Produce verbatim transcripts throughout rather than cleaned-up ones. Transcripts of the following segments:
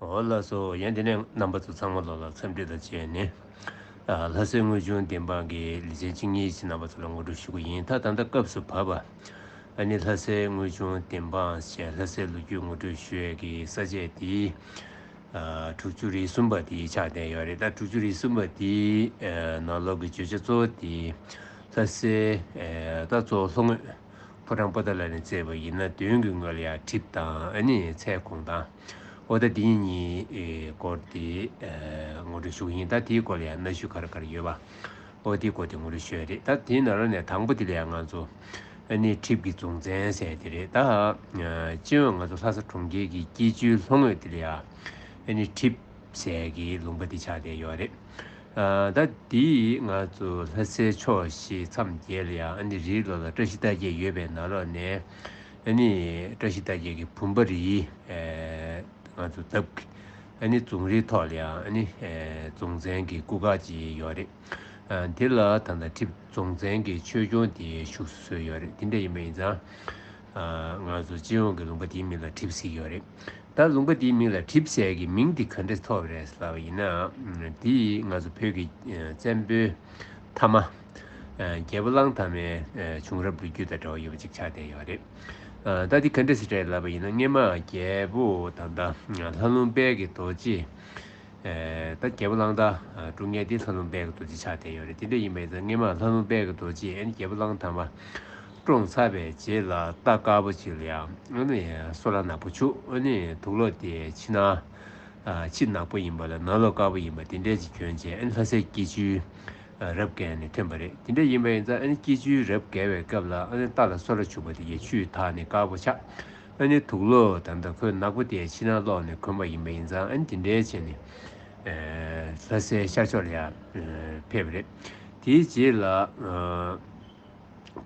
འོ་ལགས་སོ། ཡང་དེ་ནས་རྣམ་པ་ཚོ་ཚང་མ་ལོ་ལ་འཚམས་འདྲི་དང་བཅས་ནས། ཨ། ལྷ་སའི་དངོས་བྱུང་བདེན་དཔང་གི་ལེ་ཚན་བཅུ་གཉིས་ཀྱི་རྣམ་པ་ཚོ་ལ་ངོ་སྤྲོད་ཞུ་གི་ཡིན། ད་ད་ལྟ་སྐབས་སུ་བབས་པ། ཨ་ནི་ལྷ་སའི་དངོས་བྱུང་བདེན་དཔང་ཞེས་ལྷ་སའི་ལོ་རྒྱུས་ངོ་སྤྲོད་ཞུ་ཡས་ཀྱི་ས་བཅད་དེ། ཨ། དྲུག་ཅུ་རེ་གསུམ་པ་དེ་ཆགས་བསྡད་ཡོད་རེད། ད་དྲུག་ཅུ་རེ་གསུམ་པ་དེའི། ཨ། ནང་ལོགས་ཀྱི་བརྗོད་བྱ་གཙོ་བོ་དེ་ལྷ་སའི། ཨ། ད་གཙོ་བོ་ལྷོ་ངོས། ཕོ་བྲང་པོ་ཏཱ་ལ་ནས་བཙལ་བ་ཡིན་ན་མདུན་གྱི་ངོས་ལ་ཡང་གྲིབ་དང་ཨ་ནི་ཚལ་གུང་ཐང་། འོ་ད་དེ་གཉིས་སྐོར་དེ་ངོ་སྤྲོད་ཞུ་གི་ཡིན། ད་དེའི་སྐོར་ལ་ཡང་གནའ་ཤུལ་ག་རེ་ག་རེ་ཡོད་པ། འོ་དེའི་སྐོར་དེ་ངོ་སྤྲོད་ཞུ་ཡ་རེད། ད་དེའི་ནང་ལ་ནས་དང་པོ་དེ་ལ་ཡང་ང་ཚོ་ཨ་ནི་གྲིབ་ཀྱི་རྫོང་ཚན་ཟེར་དེ་རེད། ད་སྤྱི་ཡོངས་ང་ཚོ་ལྷ་ས་གྲོང་ཁྱེར་གྱི་སྐྱིད་ཆུའི་ལྷོ་ངོས་དེ་ལ་ཡང་ཨ་ནི་གྲིབ་ཟེར་གྱི་ལུང་པ་འདི་ཆགས་བསྡད་ཡོད་རེད། ཨ། ད་འདི་ང་ཚོ་ལྷ་སའི་ཕྱོགས་བཞི་མཚམས་བརྒྱད་ལ་ཡང་ཨ་ནི་རིའི་ལོགས་ལ་བཀྲ་ཤིས་རྟགས་བརྒྱད་ཡོད་པའི་ནང་ལོགས་ནས་ཨ་ནི་བཀྲ་ཤིས་རྟགས་བརྒྱད་ཀྱི་བུམ་པ་རི། ཨ། ང་ཚོ་འདབས་ཀྱི་ཨ་ནི་རྫོང་རིའི་ཐོག་ལ་ཡང་ཨ་ནི་རྫོང་ཚན་གྱི་སྐུ་ཁག་ཅིག་ཡོད་རེད། ཨ། འདི་ལ་ད་ལྟ་གྲིབ་རྫོང་ཚན་གྱི་ཆོས་སྐྱོང་དེ་བཞུགས་སུ་གསོལ་ཡོད་རེད། དེ་འདྲ་ཡིན་པ་ཡིན་ཙང་། ཨ། ང་ཚོ་སྤྱི་ཡོངས་ཀྱི་ལུང་པ་དེའི་མིང་ལ་གྲིབ་ཟེར་གྱི་ཡོད་རེད། ད་ལུང་པ་དེའི་མིང་ལ་གྲིབ་ཟེར་གྱི་མིང་དེ་ག་འདྲས་ཐོབ་རེད་ལབ་པ་ཡིན་ན། དེ་ང་ཚོ་བོད་ཀྱི་བཙན་པོའི་ཐ་མ། རྒྱལ་པོ་གླང་དར་མའི་བྱུང་རབས་ལོ་རྒྱུས་དང་འབྲེལ་བ་ཡོད་པ་ཅིག་ཆགས་བསྡད་ཡོད་རེད། ད་དེ་ག་འདྲས་སེ་རེད་ལབ་པ་ཡིན་ན། སྔོན་མ་རྒྱལ་པོ་ད་ལྟ་ལྷ་ལུང་དཔལ་གྱི་རྡོ་རྗེ། ཨེ། ད་རྒྱལ་པོ་གླང་དར་བཀྲོངས་མཁན་དེ་ལྷ་ལུང་དཔལ་གྱི་རྡོ་རྗེ་ཆགས་བསྡད་ཡོད་རེད། དེ་འདྲ་ཡིན་པ་ཡིན་ཙང་སྔོན་མ་ལྷ་ལུང་དཔལ་གྱི་རྡོ་རྗེས་ཨ་ནི་རྒྱལ་པོ་གླང་དར་མ་བཀྲོངས་ཚར་བའི་རྗེས་ལ་རྟ་དཀར་པོ་ཅིག་ལ་ཡང་ཨ་ནི་སོལ་བ་ནག་པོ་བྱུགས། ཨ་ནི་དུག་ལོག་དེ་ཕྱི་ནང་། ཨ། ཕྱི་ནག་པོ་ཡིན་པ་ལ་ནང་ལོགས་དཀར་པོ་ཡིན་པ་དེ་འདྲས་ཅིག་གྱོན་བྱས། ཨ་ནི་ལྷ་སའི་སྐྱིད་ཆུའི་རབ་བརྒལ་ནས་ཐོན་པ་རེད། དེ་འདྲ་ཡིན་པ་ཡིན་ཙང་ཨ་ནི་སྐྱིད་ཆུའི་རབ་བརྒལ་བའི་སྐབས་ལ་ཨ་ནི་རྟ་ལ་སོལ་བ་བྱུགས་པ་དེ་གས་ཆུས་དག་ནས་དཀར་པོ་ཆགས། ཨ་ནི་དུག་ལོག་ད་ལྟ་ཁོའི་ནག་པོ་དེ་ཕྱི་ནང་ལོགས་ནས་གོན་པ་ཡིན་པ་ཡིན་ཙང་། ཨ་ནི་དེ་འདྲའི་བྱས་ནས། ཨེ། ལྷ་སའི་ཤར་ཕྱོགས་ལ་ཡང་ཕེབས་པ་རེད། དེའི་རྗེས་ལ། ཨ།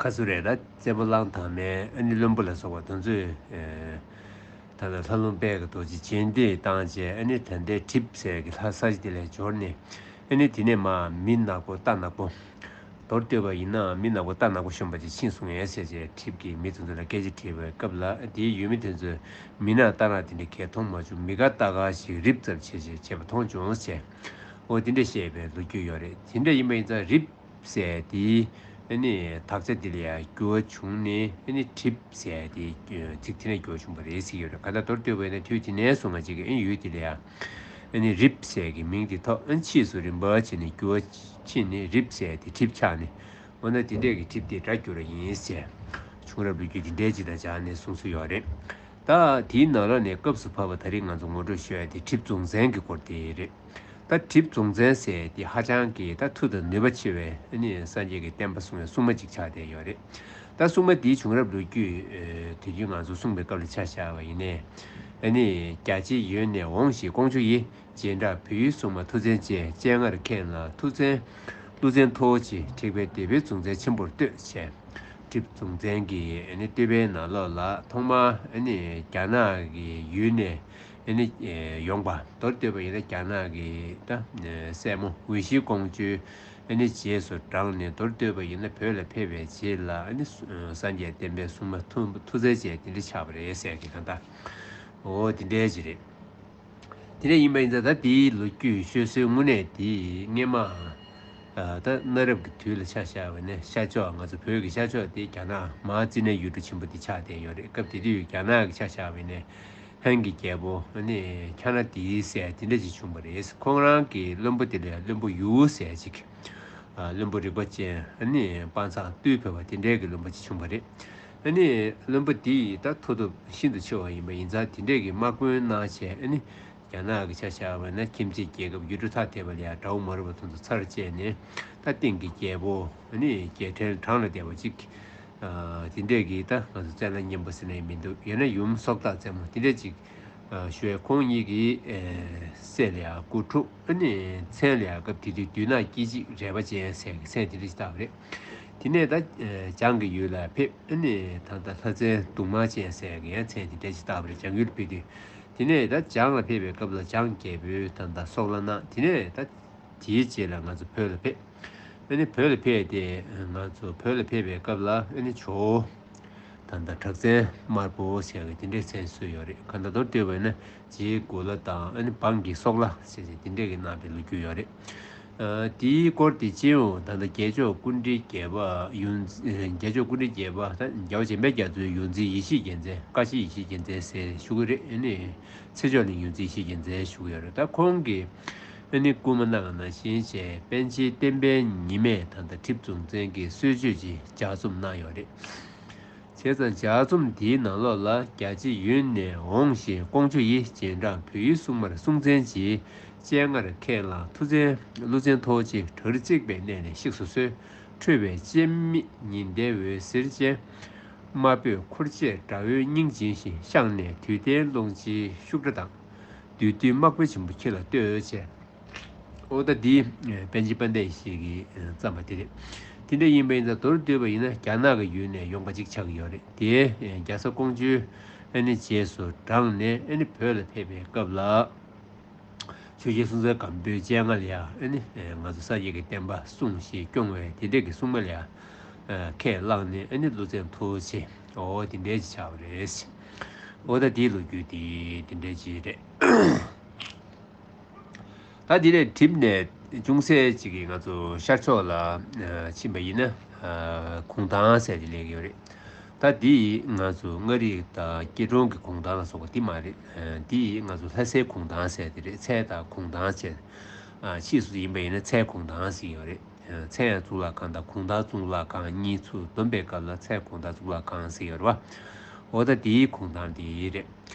ཁ་སུ་རེད། ད་བཙན་པོ་གླང་དར་མའི་ཨ་ནི་བློན་པོ་ལ་སོགས་པ་དེ་ཚོས། ཨེ། ད་ལྟ་ལྷ་ལུང་དཔལ་གྱི་རྡོ་རྗེ་རྗེས་འདེད་བཏང་བྱས། ཨ་ནི་ད་ལྟའི་གྲིབ་ཟེར་གྱི་ལྷ་ས་ཆ་དེ་ལ་འབྱོར་ནས། ཨ་ནི་དེ་ནས་མར་མི་ནག་པོ་རྟ་ནག་པོ། མདོར་བསྡུས་པ་ཡིན་ན་མི་ནག་པོ་རྟ་ནག་པོ་གཞོན་པ་ཅིག་ཕྱིན་སོང་ངས་ཟེར་བྱས་གྲིབ་ཀྱིས་མི་དེ་ཚོ་ལ་སྐད་ཆ་དྲིས་པའི་སྐབས་ལ། དེའི་ཡུལ་མི་དེ་ཚོས་མི་ནག་རྟ་ནག་དེ་འདྲ་གས་མཐོང་མ་བྱུང་། མི་དཀར་རྟ་དཀར་ཞིག་རིབ་ཙམ་བྱས་བྱས་བྱས་པ་མཐོང་བྱུང་ཟེར། འོ་དེ་འདྲ་བཤད་པའི་ལོ་རྒྱུས་ཡོད་རེད། དེ་འདྲ་ཡིན་པ་ཡིན་ཙང་རིབ་ཟེར་དེའི་ཨ་ནི་དག་ཆ་དེ་ལ་ཡང་འགྱུར་བ་བྱུང་ནས། ཨ་ནི་གྲིབ་ཟེར་དེའི་ཚིག་དེ་ནས་འགྱུར་བ་བྱུང་བ་རེད་ཟེར་གྱི་ཡོད་རེད། གང་ལྟར་མདོར་བསྡུས་པ་ཡིན་ན་དུས་དེ་ནས་བཟུང་ང་ཅིག་གི་ཨ་ནི་ཡུལ་དེ་ལ་ཡང་ཨ་ནི་རིབ་ཟེར་གྱི་མིང་དེ་ཐོགས། ཨ་ནི་ཕྱིས་སུ་རིམ་པ་བྱས་ནས་འགྱུར་བ་ཕྱིན་ནས་རིབ་ཟེར་དེ་གྲིབ་ཆགས་ནས། འོ་ན་དེ་འདྲས་ཀྱི་གྲིབ་དེ་སྒྲ་འགྱུར་བ་ཡིན་ཟེར། བྱུང་རབས་ལོ་རྒྱུས་དེ་འདྲས་ཅིག་དང་སྦྱར་ནས་གསུངས་སྲོལ་ཡོད་རེད། ད་དེའི་ནང་ལོགས་ནས་སྐབས་སུ་བབས་པ་ད་རེས་ང་ཚོ་ངོ་སྤྲོད་ཞུ་ཡ་དེ་གྲིབ་རྫོང་ཚན་གྱི་སྐོར་དེ་རེད། ད་གྲིབ་རྫོང་ཚན་ཟེར་དེ་ཧ་ཅང་གི་ད་མཐུ་དང་ནུས་པ་ཆེ་བའི་ཨ་ནི་སངས་རྒྱས་ཀྱི་བསྟན་པ་སྲུང་བའི་སྲུང་མ་ཅིག་ཆགས་བསྡད་ཡོད་རེད། ད་སྲུང་མ་དེའི་བྱུང་རབས་ལོ་རྒྱུས། ཨེ། དུས་རྒྱུན་ང་ཚོ་གསུངས་པའི་སྐབས་ལ་ཆ་བཞག་པ་ཡིན་ནའི། ཨ་ནི་རྒྱ་ཆེའི་ཡུལ་ནས་འོངས་ཤིག་ཀོང་ཇོ་ཡིས། རྗེས་འབྲང་བོད་ཡུལ་སྲུང་མ་མཐུ་བཙན་བཅས། སྤྱན་སྔར་མཁྱེན་ལ་མཐུ་བཙན། ཀླུ་བཙན་ཐོ་བོ་ཆེ། དྲེགས་པའི་སྡེ་པའི་རྫོང་ཚན་ཆེན་པོར་བསྟོད་ཅེས། གྲིབ་རྫོང་ཚན་གྱི་ཨ་ནི་བསྟོད་པའི་ནང་ལོགས་ལ་ཐོག་མར་ཨ་ནི་རྒྱ་ནག་གི་ཡུལ་ནས་ཨ་ནི་ཡོང་པ། མདོར་བསྡུས་པ་ཡིན་ན་རྒྱ་ནག་གི་ད་སྲས་མོ་ཝུན་ཤིན་ཀོང་ཇོའི་ཨ་ནི་རྗེས་སུ་འབྲངས་ནས། མདོར་བསྡུས་པ་ཡིན་ན་བོད་ལ་ཕེབས་པའི་རྗེས་ལ་ཨ་ནི་སངས་རྒྱས་བསྟན་པའི་སྲུང་མ་མཐུ་མཐུ་རྩལ་ཅན་དེ་འདྲ་ཆགས་པ་རེད་ཟེར་གི། གང་ལྟར་འོ་དེ་འདྲའི་ཅིག་རེད། དེ་འདྲ་ཡིན་པ་ཡིན་ཙང་ད་དེའི་ལོ་རྒྱུས་ཤོད་སྲོལ་དངོས་གནས་དེ་སྔོན་མ། ཨ། ད་གནའ་རབས་ཀྱི་དུས་ལ་ཆ་བཞག་པ་ཡིན་ན་ཤར་ཕྱོགས། ང་ཚོ་བོད་ཀྱི་ཤར་ཕྱོགས་དེ་རྒྱ་ནག་མའོ་ཙེ་ཏུང་ཡུལ་གྲུ་ཆེན་པོ་དེ་ཆགས་བསྡད་ཡོད་རེད། སྐབས་དེ་དུས་རྒྱ་ནག་གི་ཆ་བཞག་པ་ཡིན་ན་ཧན་གྱི་རྒྱལ་པོ་ཨ་ནི་ཁྱ་ན་དི་ཟེར་དེ་འདྲ་ཅིག་བྱུང་བ་རེད། ཁོང་རང་གི་བློན་པོ་དེ་ལ་བློན་པོ་ཡུའུ་ཟེར་ཅིག་ཨ། བློན་པོ་རིག་པ་ཅན། ཨ་ནི་དཔའ་མཛངས་རྟུལ་ཕོད་པ་དེ་འདྲའི་གི་བློན་པོ་ཅིག་བྱུང་བ་རེད། ཨ་ནི་བློན་པོ་དེ་ཡིས་ད་མཐུ་སྟོབས་ཤིན་ཏུ་ཆེ་བ་ཡིན་པ་ཡིན་ཙང་། དེ་འདྲས་ཀྱི་དམག་དཔོན་གནང་བྱས། ཨ་ནི་རྒྱ་ནག་གི་ཆ་བཞག་པ་ན་ཁྱིམ་མཚེས་རྒྱལ་ཁབ་ཡུལ་གྲུ་ཐ་དད་པ་ལ་ཡང་དགྲ་བོ་མ་རུངས་པ་དེ་ཚོ་ཚར་བཅད་ནས། ད་སྟེང་གི་རྒྱལ་པོ། ཨ་ནི་རྒྱལ་ཕྲན་བྲང་ལ་བསྡད་པ་ཅིག་ཨ། དེ་འདྲས་ཀྱི་ད་ང་ཚོ་བཙན་ལ་གཉན་པོ་ཟེར་ནའི་མི་འདུག་ཡང་ན་ཡུམ་སྲོག་བདག་བཙན་མོ་དེ་འདྲས་ཅིག་ཨ། ཞུ་བའི་ཁོང་གཉིས་ཀྱི་ཨེ། སྲས་ལ་ཡང་སྐུ་འཁྲུངས། ཨ་ནི་མཚན་ལ་ཡང་སྐབས་དེ་དུས་བདུད་ནག་སྐྱེས་འཇིགས་རལ་པ་ཅན་ཟེར་གྱི་མཚན་དེ་འདྲ་ཞིག་བཏགས་པ་རེད། དེ་ནས་ད་ཨེ། བྱང་གི་ཡུལ་ལ་ཕེབས། ཨ་ནི་ད་ལྟ་ལྷ་བཙན་གདུང་དམར་ཅན་ཟེར་གྱི་ཡང་མཚན་དེ་འདྲ་ཞིག་བཏགས་པ་རེད། བྱང་ཡུལ་ཕེབས་དུས། དེ་ནས་ད་བྱང་ལ་ཕེབས་པའི་སྐབས་ལ་བྱང་རྒྱལ་པོས་ད་ལྟ་སྲོག་བླ་གནང་། དེ་ནས་ད་དེའི་རྗེས་ལ་ང་ཚོ་བོད་ལ་ཕེབས། ཨ་ནི་བོད་ལ་ཕེབས་ཏེ། ང་ཚོ་བོད་ལ་ཕེབས་པའི་སྐབས་ལ་ཨ་ནི་ཇོ་བོ། ད་ ད་ལྟ་བྲག་བཙན་དམར་པོ་ཟེར་གི་དེ་འདྲའི་མཚན་གསོལ་ཡོད་རེད། གང་ལྟར་མདོར་བསྡུས་པ་ཡིན་ན་རྗེ་གུ་ལ་དང་ཨ་ནི་འབངས་ཀྱི་སྲོག་ལ་ཟེར་ཏེ་དེ་འདྲས་ཀྱི་གནང་བའི་ལོ་རྒྱུས་ཡོད་རེད། ཨ་དེའི་སྐོར་དེ་སྤྱི་ཡོངས་ད་ལྟ་རྒྱལ་མཆོག་སྐུ་ཕྲེང་བརྒྱད་པ་ཡོངས་རྒྱལ་མཆོག་སྐུ་ཕྲེང་བརྒྱད་པ་ད་རྒྱལ་བ་བྱམས་པའི་རྒྱ་མཚོའི་ཡོངས་འཛིན་ཡེ་ཤེས་རྒྱལ་མཚན། བཀའ་བཞི་ཡེ་ཤེས་རྒྱལ་མཚན་ཟེར་ཞུ་གི་རེད། ཨ་ནི་ཚེ་མཆོག་གླིང་ཡོངས་འཛིན་ཡེ་ཤེས་རྒྱལ་མཚན་ཞུ་གི་ཡོད་རེད། ད་ཁོང་གིས་ཨ་ནི་སྐུལ་མ་གནང་བ་ནང་བཞིན་བྱས་པཎ་ཆེན་བསྟན་པའི་ཉི་མས་ད་ལྟ་ཁྲི་སྲོང་བཙན་གྱི་གསོལ་མཆོད་ཅིག་ལྗགས་རྩོམ་གནང་ཡོད་རེད། བྱས་ཙང་ལྗགས་རྩོམ་དེའི་ནང་ལོགས་ལ། རྒྱ་ཆེ་ཡུལ་ནས་འོངས་ཤིང་ཀོང་ཇོ་ཡི། རྗེས་འབྲང་བོད་ཡུལ་སྲུང་མར་སྲོང་བཙན་གྱི། སྤྱན་སྔར་ཁས་བླངས་ཐུགས་བརྩེ་ཀླུ་བཙན་ཐུགས་རྗེ། བྲག་རི་བརྩེགས་པའི་གནས་ནས་གཤེགས་སུ་གསོལ། ཁྲོས་པའི་སྤྱན་མིག་ཉི་ཟླའི་འོད་ཟེར་ཅན། དམར་པོས་འཁོར་བཅས་དགྲ་བོའི་སྙིང་བྱིན་ཞིང་། ཤངས་ནས་དུས་མཐའི་ཀློང་ཆེན་ཤུགས་སྒྲ་དང་། བདུད་འདུལ་དམག་དཔོན་ཆེན་པོ་ཁྱེད་ལ་བསྟོད་ཅེས། ཨོ་ད་འདི་པཎ་ཆེན་དཔལ་ལྡན་ཡེ་ཤེས་ཀྱིས་བརྩམས་པ་དེ་རེད། དེ་འདྲ་ཡིན་པ་ཡིན་ན་མདོར་བསྡུས་པ་ཡིན་ན་རྒྱ་ནག་གི་ཡུལ་ནས་ཡོང་པ་ཅིག་ཆགས་ཀྱི་ཡོད་རེད། དེ་རྒྱ་བཟའ་ཀོང་ཇོའི་ཨ་ནི་རྗེས་སུ་འབྲངས་ནས་ཨ་ནི་བོད་ལ་ཕེབས་པའི་སྐབས་ལ། ཆོས་རྒྱལ་སྲོང་བཙན་སྒམ་པོའི་སྤྱན་སྔ་ལ་ཡང་ཨ་ནི་ང་ཚོ་ས་སྐྱ་གི་བསྟན་པ་སྲུང་ཞིང་སྐྱོང་བའི་དེ་འདྲས་ཀྱི་སྲུང་མ་ལ་ཡང་ཁས་བླངས་ནས་ཨ་ནི་ཀླུ་བཙན་ཐུགས་རྗེ་ཆེ། ཨོ་དེ་འདྲས་ཅིག་ཆགས་པ་རེད། ཨོ་ད་དེའི་ལོ་རྒྱུས་དེ་དེ་འདྲས་ཅིག་རེད། ད་དེ་ནས་གྲིབ་ནས་ཅུང་ཟད་ཅིག་གིས་ང་ཚོ་ཤར་ཕྱོགས་ལ་ཕྱིན་པ་ཡིན་ན་གུང་ཐང་ཟེར་དེ་སླེབས་ཀྱི་ཡོད་རེད། ད་འདི་ང་ཚོ་མངའ་རིས་དང་སྐྱིད་གྲོང་གི་གུང་ཐང་ལ་སོགས་པ་འདི་མ་རེད། འདི་ང་ཚོ་ལྷ་སའི་གུང་ཐང་ཟེར་དེ་རེད། མཚལ་དང་གུང་ཐང་ཟེར། ཕྱིས་སུ་ཡིན་པ་ཡིན་ན་མཚལ་གུང་ཐང་ཟེར་ཡོད་རེད། མཚལ་གཙུག་ལག་ཁང་དང་གུང་ཐང་གཙུག་ལག་ཁང་གཉིས་ཚུར་བསྡོམས་པའི་སྐབས་ལ་མཚལ་གུང་ཐང་གཙུག་ལག་ཁང་ཟེར་ཡོད་རེད་བ། འོ་ད་དེའི་གུང་ཐང་དེ་རེད།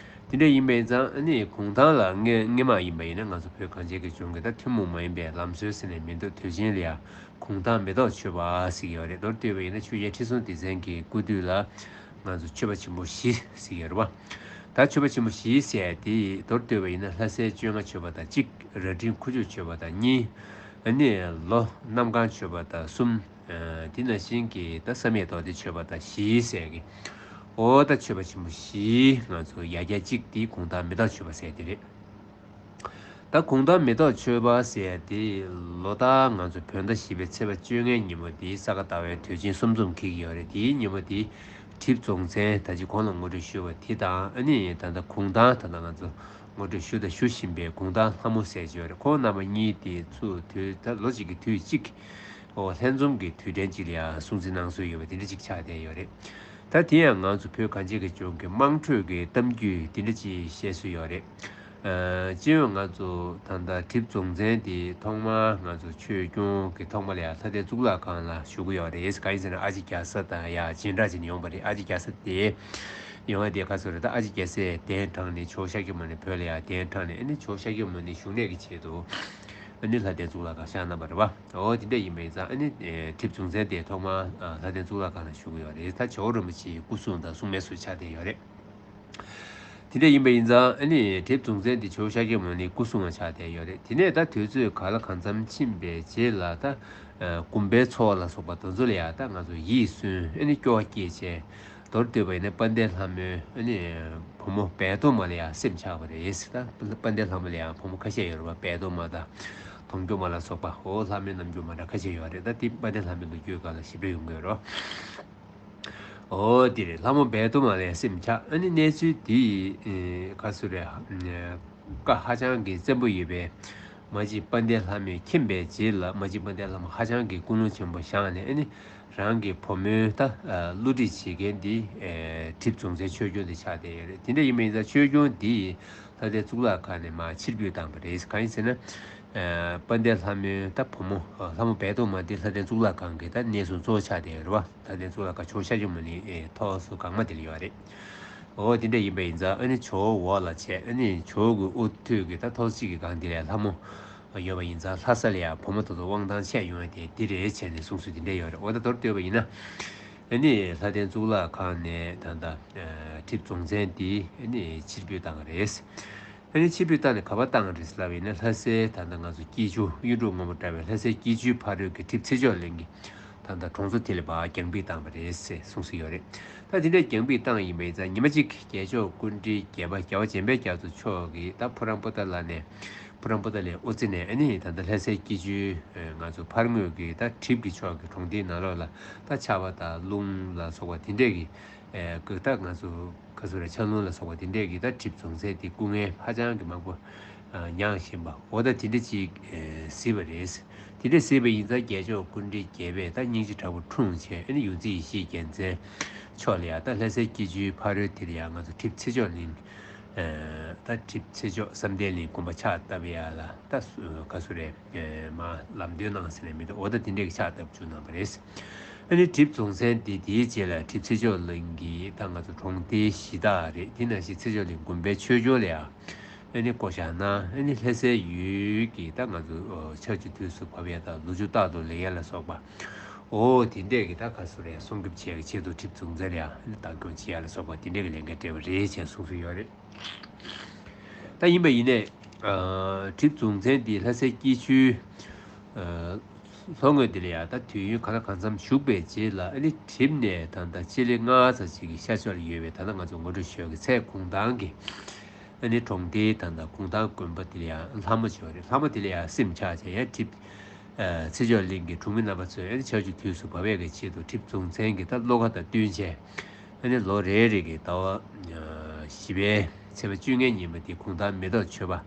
དེ་འདྲ་ཡིན་པ་ཡིན་ཙང་ཨ་ནི་གུང་ཐང་ལ་སྔས་སྔས་མ་ཡིན་པ་ཡིན་ན་ང་ཚོ་བོད་གངས་ཅན་གྱི་ལྗོངས་ཀྱི་ད་ཐུན་མོང་མ་ཡིན་པའི་ལམ་སྲོལ་ཟེར་ནས་མི་འདུག་དུས་ཆེན་ལ་ཡང་གུང་ཐང་མེ་ཏོག་མཆོད་པ་ཟེར་གྱི་ཡོད་རེད། མདོར་བསྡུས་པ་ཡིན་ན་ཆོས་རྒྱལ་ཁྲི་སྲོང་ལྡེ་བཙན་གྱི་སྐུ་དུས་ལ་ང་ཚོ་མཆོད་པ་ཆེན་པོ་བཞི་ཟེར་གྱི་ཡོད་རེད་བ། ད་མཆོད་པ་ཆེན་པོ་བཞི་ཟེར་དེ་མདོར་བསྡུས་པ་ཡིན་ན་ལྷ་སའི་བཅོ་ལྔ་མཆོད་པ་དང་གཅིག་རྭ་སྒྲེང་ཁུ་བྱུག་མཆོད་པ་དང་གཉིས། ཨ་ནི་ལོ་གནམ་གང་མཆོད་པ་དང་གསུམ། དེ་ནང་བཞིན་གྱི་ད་བསམ་ཡས་རྡོ་རྗེ་མཆོད་པ་དང་བཞི་ཟེར་གི། ཨོ་ད་མཆོད་པ་ཆེན་པོ་བཞི་ང་ཚོ་ཡ་གྱལ་གཅིག་དེ་གུང་ཐང་མེ་ཏོག་མཆོད་པ་ཟེར་དེ་རེད། ད་གུང་ཐང་མེ་ཏོག་མཆོད་པ་ཟེར་དེ་ལོ་ལྟར་ང་ཚོ་བོད་ཟླ་བཞི་པའི་ཚེས་པ་བཅོ་ལྔའི་ཉིན་མོ་དེ་ས་ག་ཟླ་བའི་དུས་ཆེན་གསུམ་འཛོམས་འཁེལ་གྱི་ཡོད་རེད། དེའི་ཉིན་མོ་དེ་ཁྲི་སྲོང་བཙན་ད་ཅི་གོང་ལ་ངོ་སྤྲོད་ཞུས་པ་དེ་དང་ཨ་ནི་ད་ལྟ་གུང་ཐང་ད་ལྟ་ང་ཚོ་ངོ་སྤྲོད་ཞུ་དང་ཞུ་བཞིན་པའི་གུང་ཐང་ལྷ་མོ་ཟེར་གྱི་ཡོད་རེད། ཁོང་རྣམ་པ་གཉིས་དེ་ཚུར་དུས་ད་ལོ་གཅིག་གི་དུས་གཅིག་ཨོ་ལྷན་འཛོམས་ཀྱི་དུས་དྲན་གཅིག་ལ་ཡང་སྲུང་བརྩི་གནང་སྲོལ་ཡོད་པ་དེ་འདྲ་གཅིག་ཆགས་བསྡད་ཡོད་རེད། ད་དེ་ཡང་ང་ཚོ་བོད་གངས་ཅན་གྱི་ལྗོངས་ཀྱི་དམངས་ཁྲོད་ཀྱི་གཏམ་རྒྱུད་དེ་འདྲ་གཅིག་བཤད་སྲོལ་ཡོད་རེད། ཨ་སྤྱི་ཡོངས་ང་ཚོ་ད་ལྟ་ཁྲི་སྲོང་བཙན་དེ་ཐོག་མར་ང་ཚོ་ཆོས་སྐྱོང་གི་ཐོག་མ་ལ་ཡང་ལྷ་ལྡན་གཙུག་ལག་ཁང་ལ་བཞུགས་ཀྱི་ཡོད་རེད། གང་ཡིན་ཟེར་ན་ཨ་ཅེ་རྒྱ་བཟའ་དང་ཡང་རྗེས་འབྲང་བྱས་ནས་ཡོང་བ་རེད། ཨ་ཅེ་རྒྱ་བཟའ་དེ་ཡོང་བ་དེ་ག་ཚོད་རེད། ད་ཨ་ཅེ་རྒྱལ་སྲས་གདན་དྲངས་ནས་ཇོ་བོ་ཤཱཀྱ་མུ་ནེ་བོད་ལ་ཡང་གདན་དྲངས་ནས་ཨ་ནི་ཇོ་བོ་ཤཱཀྱ་མུ་ནེ་བཞུགས་གནས་ཀྱི་ཆེད་དུ་ཨ་ནི་ལྷ་ལྡན་གཙུག་ལག་ཁང་བཞེངས་གནང་བ་རེད་བ། འོ་དེ་འདྲ་ཡིན་པ་ཡིན་ཙང་ཨ་ནི་ཁྲི་སྲོང་བཙན་དེ་ཐོག་མར་ལྷ་ལྡན་གཙུག་ལག་ཁང་ལ་བཞུགས་ཡོད་རེད། ད་ཇོ་བོ་རིན་པོ་ཆེའི་སྐུ་སྲུང་དང་སྲུང་མའི་ཟུར་ཆགས་བསྡད་ཡོད་རེད། དེ་འདྲ་ཡིན་པ་ཡིན་ཙང་ཨ་ནི་ཁྲི་སྲོང་བཙན་དེ་ཇོ་བོ་ཤཱཀྱ་མུ་ནེའི་སྐུ་སྲུང་བ་ཆགས་བསྡད་ཡོད་རེད། དེ་ནས་ད་དུས་ཚོད་ག་ལ་གང་འཚམ་ཕྱིན་པའི་རྗེས་ལ་ད་དགོན་པའི་འཚོ་བ་ལ་སོགས་པ་དེ་ཚོ་ལ་ཡང་ད་ང་ཚོ་ཡིད་སུན་ཨ་ནི་སྐྱོ་བ་སྐྱེས་བྱས། མདོར་བསྡུས་པ་ཡིན་ན་དཔལ་ལྡན་ལྷ་མོའི་ཨ་ནི་བུ་མོ་སྦལ་ཏོག་མ་ལ་ཡང་སེམས་ཆགས་པ་རེད། ད་དཔལ་ལྡན་ལྷ་མོ་ལ་ཡང་བུ་མོ་ཁ་ཤས་ཡོད་རེད་བ། སྦལ་ཏོག་མ་དང་དུང་སྐྱོང་མ་ལ་སོགས་པ་འོ་ལྷ་མོའི་རྣམ་འགྱུར་མ་འདྲ་ཁ་ཤས་ཡོད་རེད། ད་དེ་དཔལ་ལྡན་ལྷ་མོའི་ལོ་རྒྱུས་སྒང་ལ་ཞིབ་ཕྲ་ཡོང་གི་ཡོད་རེད། འོ་དེ་རེད། ལྷ་མོ་སྦལ་ཏོག་མ་ལ་ཡང་སེམས་ཆགས། ཨ་ནི་གནས་ཚུལ་དེ་ག་ཚོད་རེད། བཀའ་ཧ་ཅང་གི་བཙན་པོ་ཡོད་པའི་མ་གཅིག་དཔལ་ལྡན་ལྷ་མོས་མཁྱེན་པའི་རྗེས་ལ་མ་གཅིག་དཔལ་ལྡན་ལྷ་མོ་ཧ་ཅང་གི་ཀུན་སློང་ཆེན་པོ་བཞག་ནས་ཨ་ནི་རང་གི་བུ་མོའི་ད་བསླུ་བྲིད་བྱེད་མཁན་འདི་ཁྲི་སྲོང་བཙན་ཆོས་སྐྱོང་དེ་ཆགས་བསྡད་ཡོད་རེད། དེ་འདྲ་ཡིན་པ་ཡིན་ཙང་ཆོས་སྐྱོང་འདི་ལྷ་ལྡན་གཙུག་ལག་ཁང་ནས་མར་ཕྱིར་འབུད་བཏང་བ་རེད། གང་ཡིན་ཟེར་ན་དཔལ་ལྡན་ལྷ་མོའི་ད་བུ་མོ་ལྷ་མོ་སྦལ་ཏོག་མ་འདི་ལྷ་ལྡན་གཙུག་ལག་ཁང་གི་ད་གནས་སྲུང་གཙོ་བོ་ཆགས་བསྡད་ཡོད་རེད་བ། ད་ལྟའི་གཙུག་ལག་ཁང་ཇོ་བོ་ཤཱཀྱ་མུ་ནེ་ཨེ་ཐོག་སོ་གང་མ་དེ་ལ་ཡོད་རེད། འོ་དེ་འདྲ་ཡིན་པ་ཡིན་ཙང་ཨ་ནི་ཇོ་བོ་འོག་ལ་བྱས། ཨ་ནི་ཇོ་བོ་གི་དབུ་ཐོད་ཀྱི་ད་ཐོག་གཅིག་གི་སྒང་དེ་ལ་ལྷ་མོ་ཡོད་པ་ཡིན་ཙང་ལྷ་ས་ལ་ཡང་བུ་མོ་དེ་ཚོ་དབང་ཐང་ཆད་ཡོང་ཡ་དེ་འདི་རེད་བྱས་ནས་གསུངས་སྲོལ་དེ་འདྲ་ཡོད་རེད། འོ་ད་མདོར་བསྡུས་པ་ཡིན་ན་ཨ་ནི་ལྷ་ལྡན་གཙུག་ལག་ཁང་ནས་ད་ལྟ་ཁྲི་སྲོང་བཙན་དེ་ཨ་ནི་ཕྱིར་འབུད་བཏང་བ་རེད། ཨ་ནི་ཕྱིར་འབུད་བཏང་ནས་ག་པར་བཏང་རེད་ལབ་ཡིན་ན་ལྷ་སའི་ད་ལྟ་ང་ཚོ་སྐྱིད་ཆུ་གཡུ་འབྲུག་སྔོན་མོ་འདྲ་བའི་ལྷ་སའི་སྐྱིད་ཆུའི་ཕ་རོལ་གྱི་གྲིབ་ཚེ་མཆོག་གླིང་གི་ད་ལྟ་གྲོང་ཚོ་དེ་ལ་ཕར་རྒྱང་འབུད་བཏང་བ་རེད་ཟེར་གསུངས་སྲོལ་ཡོད་རེད། ད་དེ་འདྲའི་རྒྱང་འབུད་བཏང་ཡིན་པ་ཡིན་ཙང་ཉི་མ་གཅིག་རྒྱལ་མཆོག་སྐུ་ཕྲེང་བརྒྱད་པ་རྒྱལ་བ་འཇམ་དཔལ་རྒྱ་མཚོ་མཆོག་གིས་ད་ཕོ་བྲང་པོ་ཏཱ་ལ་ནས་ཕོ་བྲང་པོ་ཏཱ་ལའི་དབུ་རྩེ་ནས་ཨ་ནི་ད་ལྟ་ལྷ་སའི་སྐྱིད་ཆུའི་ང་ཚོ་ཕར་ངོས་ཀྱི་ད་གྲིབ་ཀྱི་ཕྱོགས་ཀྱི་གྲོང་སྡེའི་ནང་ལོགས་ལ་ད་ཆར་པ་དང་རླུང་ལ་སོགས་པ་དེ་འདྲས་ཀྱི་ ཨེ་ཀི་ད་ང་ཚོ་ག་ཚོད་རེད། ཆང་ལུང་ལ་སོགས་པ་དེ་འདྲས་ཀྱི་ད་གྲིབ་རྫོང་ཚན་དེ་སྐུ་ངལ་ཧ་ཅང་གི་མང་པོ་ཨ་མྱངས་བཞིན་པ། འོ་ད་དེ་འདྲས་ཅིག་ཨེ་གཟིགས་པ་རེད། དེ་འདྲས་གཟིགས་པ་ཡིན་ཙང་རྒྱལ་མཆོག་སྐུ་ཕྲེང་བརྒྱད་པས་ད་སྙིང་རྗེ་དྲག་པོ་འཁྲུངས་བྱས། ཨ་ནི་ཡོངས་འཛིན་ཡེ་ཤེས་རྒྱལ་མཚན་མཆོག་ལ་ཡ་ད་ལྷ་སའི་སྐྱིད་ཆུའི་ཕ་རོལ་དེ་ལ་ཡ་ང་ཚོ་གྲིབ་ཚེ་མཆོག་གླིང་། ཨེ་ད་གྲིབ་ཚེ་མཆོག་བསམ་གཏན་གླིང་དགོན་པ་ཕྱག་བཏབ་ཡ་ལ་ད་སུ་ག་ཚོད་རེད། ཨེ་མ་ལམ་སྟོན་གནང་ཟེར་ནས་མི་འདུག་འོ་ད་དེ་འདྲས་ཀྱི་ཕྱག་བཏབ་བཅུག་གནང་བ་རེད། ཨ་ནི་གྲིབ་རྫོང་ཚན་དེ་དེའི་རྗེས་ལ་གྲིབ་ཚེ་མཆོག་གླིང་གི་ད་ང་ཚོ་གྲོང་སྡེ་གཞི་བདག་རེད། དེ་ནང་བཞིན་ཚེ་མཆོག་གླིང་དགོན་པའི་ཆོས་སྐྱོར་ལ་ཡང་ཨ་ནི་བསྐོ་བཞག་གནང་། ཨ་ནི་ལྷ་སའི་ཡུལ་གྱི་ད་ང་ཚོ་ཆར་ཆུ་དུས་སུ་བབས་ཡ་ད་ལོ་ཕྱུགས་རྟག་ཏུ་ལེགས་ཡ་ལ་སོགས་པ། འོ་དེ་འདྲས་ཀྱི་ད་ག་ཚོད་རེད། སྲུང་སྐྱོབ་བྱེད་ཡ་གི་ཆེད་དུ་གྲིབ་རྫོང་ཚན་ལ་ཡང་ཨ་ནི་བདག་སྐྱོང་བྱེད་ཡ་ལ་སོགས་པ་དེ་འདྲས་ཀྱི་ལས་འགན་སྤྲད་པ་རེད་ཅེས་གསུངས་སྲོལ་ཡོད་རེད། ད་ཡིན་པ་ཡིན་ནའི་ཨ་གྲིབ་རྫོང་ཚན་འདི་ལྷ་སའི་སྐྱིད་ཆུའི་ཨ་ལྷོ་ངོས་འདི་ལ་ཡང་ད་དུས་ཡུན་གང་ལ་གང་འཚམ་བཞུགས་པའི་རྗེས་ལ་ཨ་ནི་གྲིབ་ནས་ད་ལྟ་སྤྱི་ལེ་ལྔ་ཙམ་ཞིག་གི་ཤར་ཕྱོགས་ལ་ཡོད་པའི་ད་ལྟ་ང་ཚོ་ངོ་སྤྲོད་ཞུ་ཡག་གི་ཚལ་གུང་ཐང་གི་ཨ་ནི་གྲོང་སྡེའི་ད་ལྟ་གུང་ཐང་དགོན་པ་འདི་ལ་ཡང་ལྷ་མོ་ཅིག་ཡོད་རེད། ལྷ་མོ་འདི་ལ་ཡང་སེམས་ཆགས་བྱས་ཡང་གྲིབ་ཨ་ཚེ་མཆོག་གླིང་གི་གྲོང་མི་རྣམ་པ་ཚོས་ཨ་ནི་ཆར་ཆུ་དུས་སུ་བབས་ཡག་གི་ཆེད་དུ་གྲིབ་རྫོང་ཚན་གྱི་ད་བློ་ཁ་དང་བསྟུན་བྱས། ཨ་ནི་ལོ་རེ་རེ་གི་ཟླ་བ་ཨ་བཞི་པའི་ཚེས་པ་བཅོ་ལྔའི་ཉིན་མོ་དེ་གུང་ཐང་མེ་ཏོག་མཆོད་པ་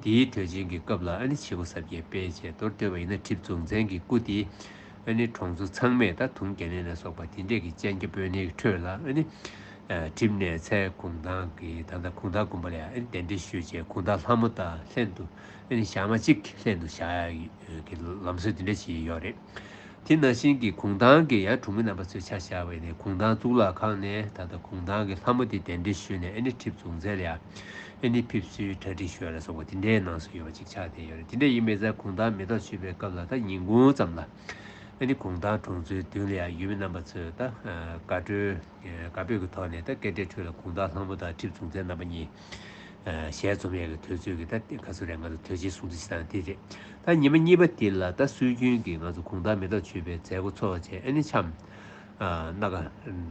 དེའི་དུས་ཆེན་གྱི་སྐབས་ལ་ཨ་ནི་བྱེད་སྒོ་གཟབ་རྒྱས་སྤེལ་བྱས། མདོར་བསྡུས་པ་ཡིན་ན་གྲིབ་རྫོང་ཚན་གྱི་སྐུ་དེ་ཨ་ནི་གྲོང་ཚོ་ཚང་མས་ད་དུང་རྒྱ་ལན་ལ་སོགས་པ་དེ་འདྲས་ཀྱི་སྤྱན་རྒྱ་སྤོས་སྣེའི་ཁྲོད་ལ་ཨ་ནི་ཨ་གྲིབ་ནས་ཚལ་གུང་ཐང་གི་ད་ལྟ་གུང་ཐང་དགོན་པ་ལ་ཡང་ཨ་ནི་གདན་འདྲེན་ཞུས་བྱས་གུང་ཐང་ལྷ་མོ་དང་ལྷན་དུ་ཨ་ནི་ཞག་མ་གཅིག་ལྷན་དུ་བཞག་ཡག་གི་ལམ་སྲོལ་དེ་འདྲ་ཞིག་ཡོད་རེད། དེ་ནང་བཞིན་གྱི་གུང་ཐང་གི་ཡང་གྲོང་མི་རྣམ་པ་ཚོས་ཆ་བཞག་པ་ཡིན་ན་གུང་ཐང་གཙུག་ལག་ཁང་ནས་ད་ལྟ་གུང་ཐང་གི་ལྷ་མོ་དེ་གདན་འདྲེན་ཞུས་ནས་ཨ་ནི་གྲིབ་རྫོང་ཚན་ལ་ཡང་ཨ་ནི་ཕེབས་བསུའི་གྲ་སྒྲིག་ཞུ་ཡ་ལ་སོགས་པ་དེ་འདྲའི་གནང་སྲོལ་ཡོད་པ་ཅིག་ཆགས་བསྡད་ཡོད་རེད། དེ་འདྲ་ཡིན་པའི་ཚེ་གུང་ཐང་མེ་ཏོག་མཆོད་པའི་སྐབས་ལ་ད་ཉིན་གུང་ཙམ་ལ་ཨ་ནི་གུང་ཐང་གྲོང་ཚོའི་མདུན་ལ་ཡང་ཡུལ་མི་རྣམ་པ་ཚོས་ད་དགའ་སྤྲོའི་དགའ་སྤྲོའི་གི་ཐོག་ནས་ད་སྐད་སྒྲའི་ཁྲོད་ལ་གུང་ཐང་ལྷ་མོ་དང་གྲིབ་རྫོང་ཚན་རྣམ་པ་གཉིས་ཞལ་འཛོམས་ཡས་ཀྱི་དུས་ཚོད་ཀྱི་ད་ག་ཚོད་རེད། ང་ཚོ་དུས་ཆེན་སྲུང་བརྩི་བྱེད་སྟངས་དེ་རེད། ད་ཉི་མ་གཉིས་པ་དེ་ལ་ད་སྲོལ་རྒྱུན་གྱི་ང་ཚོ་གུང་ཐང་མེ་ཏོག་མཆོད་པའི་མཛད་སྒོ་ཚོགས་བྱས། ཨ་ནི་འཆམ་སྣ་ཁ་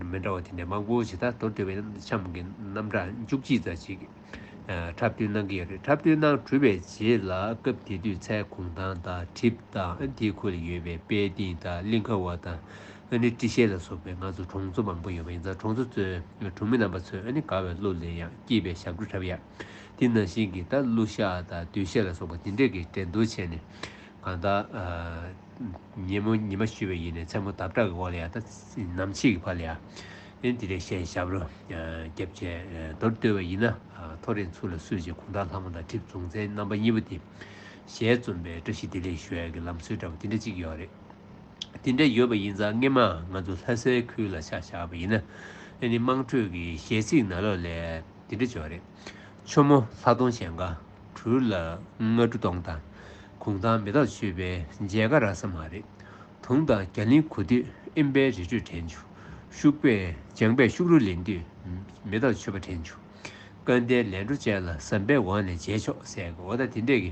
མི་འདྲ་བ་དེ་འདྲ་མང་པོ་ཞིག་ད་མདོར་བསྡུས་པའི་འཆམ་གྱི་རྣམ་གྲངས་བཅུ་གཅིག་ཙམ་ཞིག་འཁྲབ་སྟོན་གནང་གི་ཡོད་རེད། འཁྲབ་སྟོན་གནང་གྲུབ་པའི་རྗེས་ལ་སྐབས་དེ་དུས་ཚལ་གུང་ཐང་དང་གྲིབ་དང་དེའི་ཁུལ་ལ་ཡོད་པའི་དཔལ་ལྡན་དང་གླིང་ཁ་བ་དང་། ཨ་ནི་ཏི་ཤེ་ལ་སོགས་པའི་ང་ཚོ་གྲོང་ཚོ་མང་པོ་ཡོད་པ་ཡིན་ཙང་གྲོང་ཚོ་གཙོས་གྲོང་མི་རྣམ་པ་ཚོས་ཨ་ནི་དགའ་བའི་གླུ་ལེན་ཡག་སྐྱིད་པའི་ཞབས་བྲོ་འཁྲབ་ཡག་དེ་ནང་བཞིན་གྱི་ད་གླུ་ཤགས་དང་སྡོད་ཤགས་ལ་སོགས་པ་དེ་འདྲས་ཀྱི་འགྲན་བསྡུར་བྱས་ནས་གང་ལྟར་ཉིན་མོ་ཉི་མ་བཞུས་པ་ཡིན་ནའི་མཚན་མོ་འདབ་ཁྲ་གི་འོག་ལ་ཡང་ད་ནམ་ཕྱེད་ཀྱི་བར་ལ་ཡང་ཨ་ནི་དེ་འདྲས་གཞས་ཞབས་བྲོ་རྒྱབ་བྱས། མདོར་བསྡུས་པ་ཡིན་ན་ཐོ་རེངས་ཚུར་ལ་བསུས་བྱས་གུང་ཐང་ལྷ་མོ་དང་གྲིབ་རྫོང་ཚན་རྣམ་པ་གཉིས་པོ་དེ་ཞལ་འཛོམས་པའི་བཀྲ་ཤིས་བདེ་ལེགས་ཞུ་ཡག་གི་ལམ་སྲོལ་འདྲ་བོ་དེ་འདྲ་ཅིག་ཡོད་རེད། དེ་འདྲ་ཡོད་པ་ཡིན་ཙང་སྔས་མ་ང་ཚོ་ལྷ་སའི་ཁུལ་ལ་ཆ་བཞག་པ་ཡིན་ན་ཨ་ནི་དམངས་ཁྲོད་ཀྱི་གཞས་ཚིག་ནང་ལོགས་ལ་དེ་འདྲ་བརྗོད་རེད། ཆུ་མོ་ལྷ་སྟོང་གཞན་དགའ་གྲུ་ལ་རྔ་གྲུ་སྟོང་དང་། གུང་ཐང་མེ་ཏོག་མཆོད་པའི་མཇལ་ཁ་རག་ས་མ་རེད། དུང་དང་རྒྱ་གླིང་གོ་དུས་ཨེམ་པའི་རི་ཁྲོད་དྲན་བྱུང་། ཤུག་པས་ལྗང་པའི་ཤུག་རུ་ལེན་དུས་མེ་ཏོག་མཆོད་པ་དྲན་བྱུང་། སྐལ་ལྡན་ལན་གྲུ་ཅན་ལ་ཟམ་པའི་འོག་ནས་མཇལ་ཆོག་ཟེར་གི། འོ་ད་དེ་འདྲས་ཀྱི་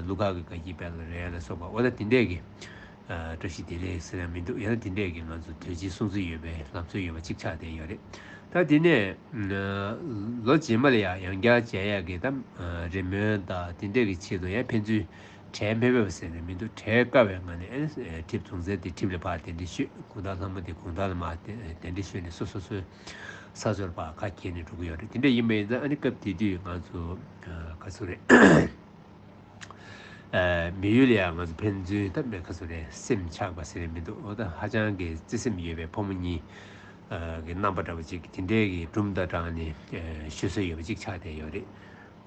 གླུ་གར་གྱི་དགའ་སྐྱིད་དཔལ་ལ་རེད་ལ་སོགས་པ། འོ་ད་དེ་འདྲས་ཀྱི་བཀྲ་ཤིས་བདེ་ལེགས་ཟེར་ཡང་མི་འདུག་ཡང་དེ་འདྲས་ཀྱི་ང་ཚོ་དུས་ཆེན་སྲུང་བརྩི་ཡོད་པའི་ལམ་སྲོལ་ཡོད་པ་གཅིག་ཆགས་བསྡད་ཡོད་རེད། ད་དེ་ནས་ལོ་རྗེས་མ་ལ་ཡང་ཡང་བསྐྱར་མཇལ་ཡག་གི་ད་རེ་སྨོན་དང་དེ་འདྲས་ཀྱི་ཆེད་དུ་ཡང་ཕན་ཚུན་གྲལ་མི་ཕེབས་པ་ཟེར་ནས་མི་འདུག་གྲལ་བཀག་པའི་ངང་ནས་ཨ་ནི་གྲིབ་རྫོང་ཚན་དེ་གྲིབ་ལ་ཕར་གདན་འདྲེན་ཞུས། གུང་ཐང་ལྷ་མོ་དེ་གུང་ཐང་ལ་མར་གདན་འདྲེན་ཞུས་ནས་སོ་སོ་སོའི་ས་ཕྱོགས་ལ་ཕར་ཁ་གྱེས་ནས་འགྲོ་གི་ཡོད་རེད། དེ་འདྲ་ཡིན་པ་ཡིན་ཙང་ཨ་ནི་སྐབས་དེ་དུས་ང་ཚོ་ག་ཚོད་རེད། མི་ཡུལ་ལ་ཡང་ང་ཚོ་ཕན་ཚུན་ད་མེད་ག་ཚོད་རེད། སེམས་ཆགས་པ་ཟེར་ནས་མི་འདུག་འོ་ད་ཧ་ཅང་གི་བརྩེ་སེམས་ཡོད་པའི་ཕོ་མོ་གཉིས་ཀྱི་རྣམ་པ་འདྲ་བོ་ཅིག་དེ་འདྲའི་གི་སྒྲུང་དང་སྦྲགས་ནས་ཞུ་སྲོལ་ཡོད་པ་ཅིག་ཆགས་བསྡད་ཡོད་རེད།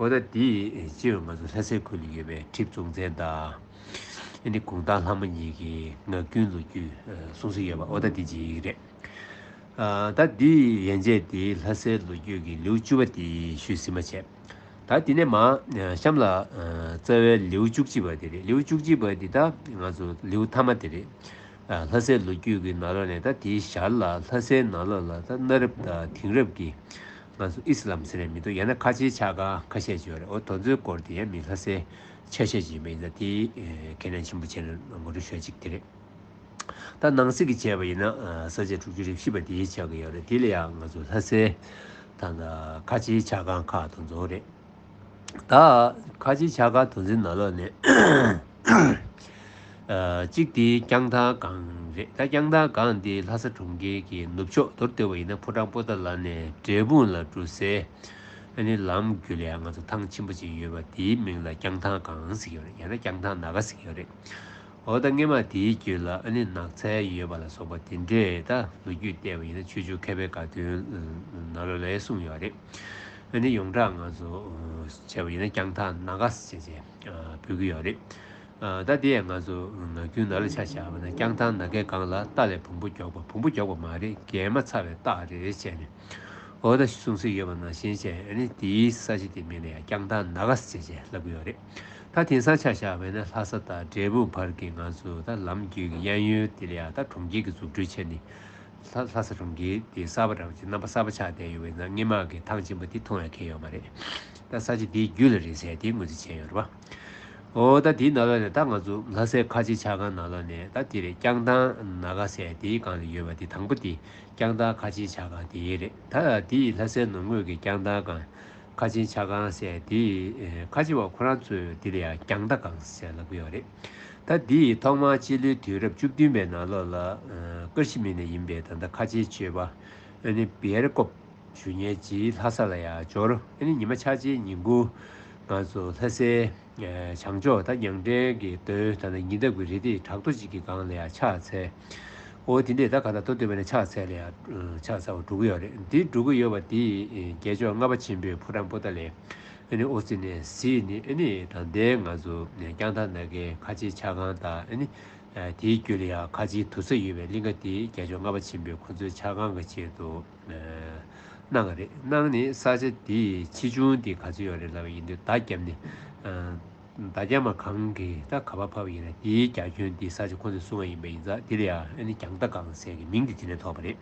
འོ་ད་འདི་སྤྱི་ཡོངས་ང་ཚོ་ལྷ་སའི་ཁུལ་ལ་ཡོད་པའི་གྲིབ་རྫོང་ཚན་དང་ཨ་ནི་གུང་ཐང་ལྷ་མོ་གཉིས་ཀྱི་ངག་རྒྱུན་ལོ་རྒྱུས་གསུང་སྲོལ་ཡོད་པ་འོ་ད་འདི་ཅིག་རེད། ད་འདི་ཡན་ཆད་དེ་ལྷ་སའི་ལོ་རྒྱུས་ཀྱི་ལེའུ་བཅུ་པ་དེ་ཞུས་ཟིན་པ་བྱས། ད་དེ་ནས་མར་གཤམ་ལ་རྩ་བའི་ལེའུ་བཅུ་གཅིག་པ་དེ་རེད། ལེའུ་བཅུ་གཅིག་པ་དེ་ད་ང་ཚོ་ལེའུ་མཐའ་མ་དེ་རེད། ལྷ་སའི་ལོ་རྒྱུས་ཀྱི་ནང་ལོགས་ནས་ད་དེའི་ཞར་ལ་ལྷ་སའི་ནང་ལོགས་ལ་ད་གནའ་རབས་དང་དེང་རབས་ཀྱི་ང་ཚོ་ཨི་སི་ལམ་ཟེར་ནས་མི་འདུག་ཡང་ན་ཁ་ཆེའི་ཕྱྭ་ཁང་ཁ་ཤས་ཅིག་ཡོད་རེད། འོ་དེ་ཚོའི་སྐོར་དེ་ཡང་མི་ལྷ་སའི་ཆ་ཤས་ཅིག་ཡིན་པ་ཡིན་ཙང་དེ་ཁས་ལེན་ཆེན་པོ་བྱས་ནས་ངོ་སྤྲོད་ཞུ་ཅིག་དེ་རེད། ད་ནང་གསེས་ཀྱི་བྱས་པ་ཡིན་ན་ས་བཅད་དྲུག་ཅུ་རེ་བཞི་པ་དེའི་ཆགས་ཀྱི་ཡོད་རེད། དེ་ལ་ཡང་ང་ཚོ་ལྷ་སའི་ད་ལྟ་ཁ་ཆེའི་ཕྱྭ་ཁང་ཁག་དེ་ཚོ་རེད། ད་ཁ་ཆེའི་ཕྱྭ་ཁང་དེ་ཚོའི་ནང་ལོགས་ནས་གཅིག་དེ་བསྐྱངས་ཐང་སྒང་ རེད། ད་རྐྱང་ཐང་སྒང་འདི་ལྷ་ས་གྲོང་ཁྱེར་གྱི་ནུབ་ཕྱོགས། མདོར་བསྡུས་པ་ཡིན་ན་ཕོ་བྲང་པོ་ཏཱ་ལ་ནས་འབྲས་སྤུངས་ལ་འགྲོ་སའི་ཨ་ནི་ལམ་བརྒྱུད་ལ་ཡང་ང་ཚོ་ཐང་ཆེན་པོ་ཅིག་ཡོད་པ། དེའི་མིང་ལ་རྐྱང་ཐང་སྒང་ཟེར་གྱི་ཡོད་རེད། ཡང་ན་རྐྱང་ཐང་ན་ག་ཟེར་གྱི་ཡོད་རེད། འོ་ད་སྔས་མ་དེའི་རྒྱུད་ལ་ཨ་ནི་ནགས་ཚལ་ཡོད་པ་ལ་སོགས་པ་དེ་འདྲས། ད་ལོ་རྒྱུས་བལྟས་པ་ཡིན་ན་ཆོས་འབྱུང་མཁས་པའི་དགའ་སྟོན་ནང་ལོགས་ལ་གསུངས་ཡོད་རེད། ཨ་ནི་ཡོངས་གྲགས་ང་ཚོ་བྱས་པ་ཡིན་ན་རྐྱང་ཐང་ན་ག་ཟེར་བྱས་འབོད་ཀྱི་ཡོད་རེད། ད་དེ་ཡང་ང་ཚོ་ངག་རྒྱུན་ནང་ལ་ཆ་བཞག་པ་ན་རྐྱང་ཐང་ན་གའི་སྒང་ལ་རྟ་ལས་བོང་བུ་མགྱོགས་པ། བོང་བུ་མགྱོགས་པ་མ་རེད། རྒྱལ་མ་ཚ་བའི་རྟགས་རེད་བྱས་ནས། འོ་ད་གསུང་སྲོལ་ཡོད་པ་ནང་བཞིན་བྱས། ཨ་ནི་དེའི་ས་ཆ་དེའི་མིང་ལ་ཡང་རྐྱང་ཐང་ན་ག་ཟེར་བྱས་ལབ་ཀྱི་ཡོད་རེད། ད་དེང་སང་ཆ་བཞག་པ་ན་ལྷ་ས་དང་འབྲས་སྤུངས་བར་གྱི་ང་ཚོ་ད་ལམ་བརྒྱུད་ཀྱི་གཡས་གཡོན་དེ་ལ་ཡང་ད་གྲོང་ཁྱེར་གྱི་འཛུགས་སྐྲུན་བྱས་ནས། ལྷ་ལྷ་ས་གྲོང་ཁྱེར་དེ་གསར་པ་འདྲ་བོ་ཅིག་རྣམ་པ་གསར་པ་ཆགས་བསྡད་ཡོད་པས་ན་སྔོན་མ་གི་ཐང་ཆེན་པོ་དེ་མཐོང་ཡ་ཁེལ་ཡོད་མ་རེད། ད་ས་ཆ་དེའི་རྒྱུད་ལ་རེད་ཟེར་དེ་ངོས་འཛིན་བྱས་ཡོད་རེད་པ། འོ་ད་དེའི་ནང་ལོགས་ནས་ད་ང་ཚོ་ལྷ་སའི་ཁ་ཆེའི་ཆ་ཁང་ནང་ལོགས་ནས་ད་དེ་རེད། རྐྱང་ཐང་ན་ག་ཟེར་དེའི་སྒང་ལ་ཡོད་པ་དེ་དང་པོ་དེ་རྐྱང་ཐང་ཁ་ཆེའི་ཆ་ཁང་དེ་རེད། ད་དེ་ལྷ་སའི་ནང་ངོས་ཀྱི་རྐྱང་ཐང་སྒང་ཁ་ཆེའི་ཆ་ཁང་ཟེར་དེ། ཁ་ཆེ་བ་ཁོ་རང་ཚོས་དེ་ལ་ཡང་རྐྱང་ཐང་སྒང་ཟེར་ལབ་ཀྱི་ཡོད་རེད། ད་འདི་ཐོག་མར་སྤྱི་ལོའི་དུས་རབས་བཅུ་བདུན་པའི་ནང་ལོགས་ལ་ཀ་ཤི་མིར་ནས་ཡིན་པའི་ད་ལྟ་ཁ་ཆེའི་ཆོས་པ་ཨ་ནི་བེར་ཀོབ་ཞུ་མཁན་ཅིག་ལྷ་ས་ལ་ཡང་འབྱོར། ཨ་ནི་ཉི་མ་ཆགས་ཅིག་ཉིན་གུང་ང་ཚོ་ལྷ་སའི་བྱང་ཕྱོགས་ད་ཉང་བྲན་གྱི་མདོའི་ད་ལྟ་ཉེ་འདབས་ཀྱི་རི་ཐིགས་བྲག་རྡོ་ཅིག་གི་སྒང་ལ་ཡང་ཕྱག་འཚལ། འོ་དེ་འདྲས་ད་ག་ད་མདོར་བསྡུས་པ་ན་ཕྱག་འཚལ་ལ་ཡང་ཕྱག་འཚལ་བ་འགྲོ་གི་ཡོད་རེད། འདི་འགྲོ་གི་ཡོད་པ་འདི་རྒྱལ་མཆོག་ལྔ་པ་ཆེན་པོའི་ཕོ་བྲང་པོ་ཏཱ་ལའི་ཨ་ནི་དབུ་རྩེ་ནས་གཟིགས་ནས། ཨ་ནི་ད་ལྟའི་ང་ཚོ་རྐྱང་ཐང་ན་གའི་ཁ་ཆེའི་ཆ་ཁང་དང་། ཨ་ནི་དེའི་རྒྱུད་ལ་ཡང་ཁ་ཆེའི་དུར་ས་ཡོད་པའི་གླིང་ག་དེ་རྒྱལ་མཆོག་ལྔ་པ་ཆེན་པོས་ཁོ་ཚོའི་ཕྱག་ཁང་གི་ཆེད་དུ་གནང་བ་རེད། གནང་ནས་ས་ཆ་དེའི་ཆེ་ཆུང་དེ་ག་ཚོད་ཡོད་རེད་ལབ་པ་ཡིན་དུས། མདའ་བརྒྱབ་ནས་མདའ་རྒྱ་མ་གང་གིས་ད་ག་པར་ཕབ་ཡིན་ན་དེའི་རྒྱ་ཁྱོན་དེ་ས་ཆ་ཁོ་ཚོས་བཟུང་བ་ཡིན་པ་ཡིན་ཙང་། དེ་ལ་ཡང་ཨ་ནི་རྒྱང་མདའ་སྒང་ཟེར་གྱི་མིང་དེ་དེ་ནས་ཐོགས་པ་རེད།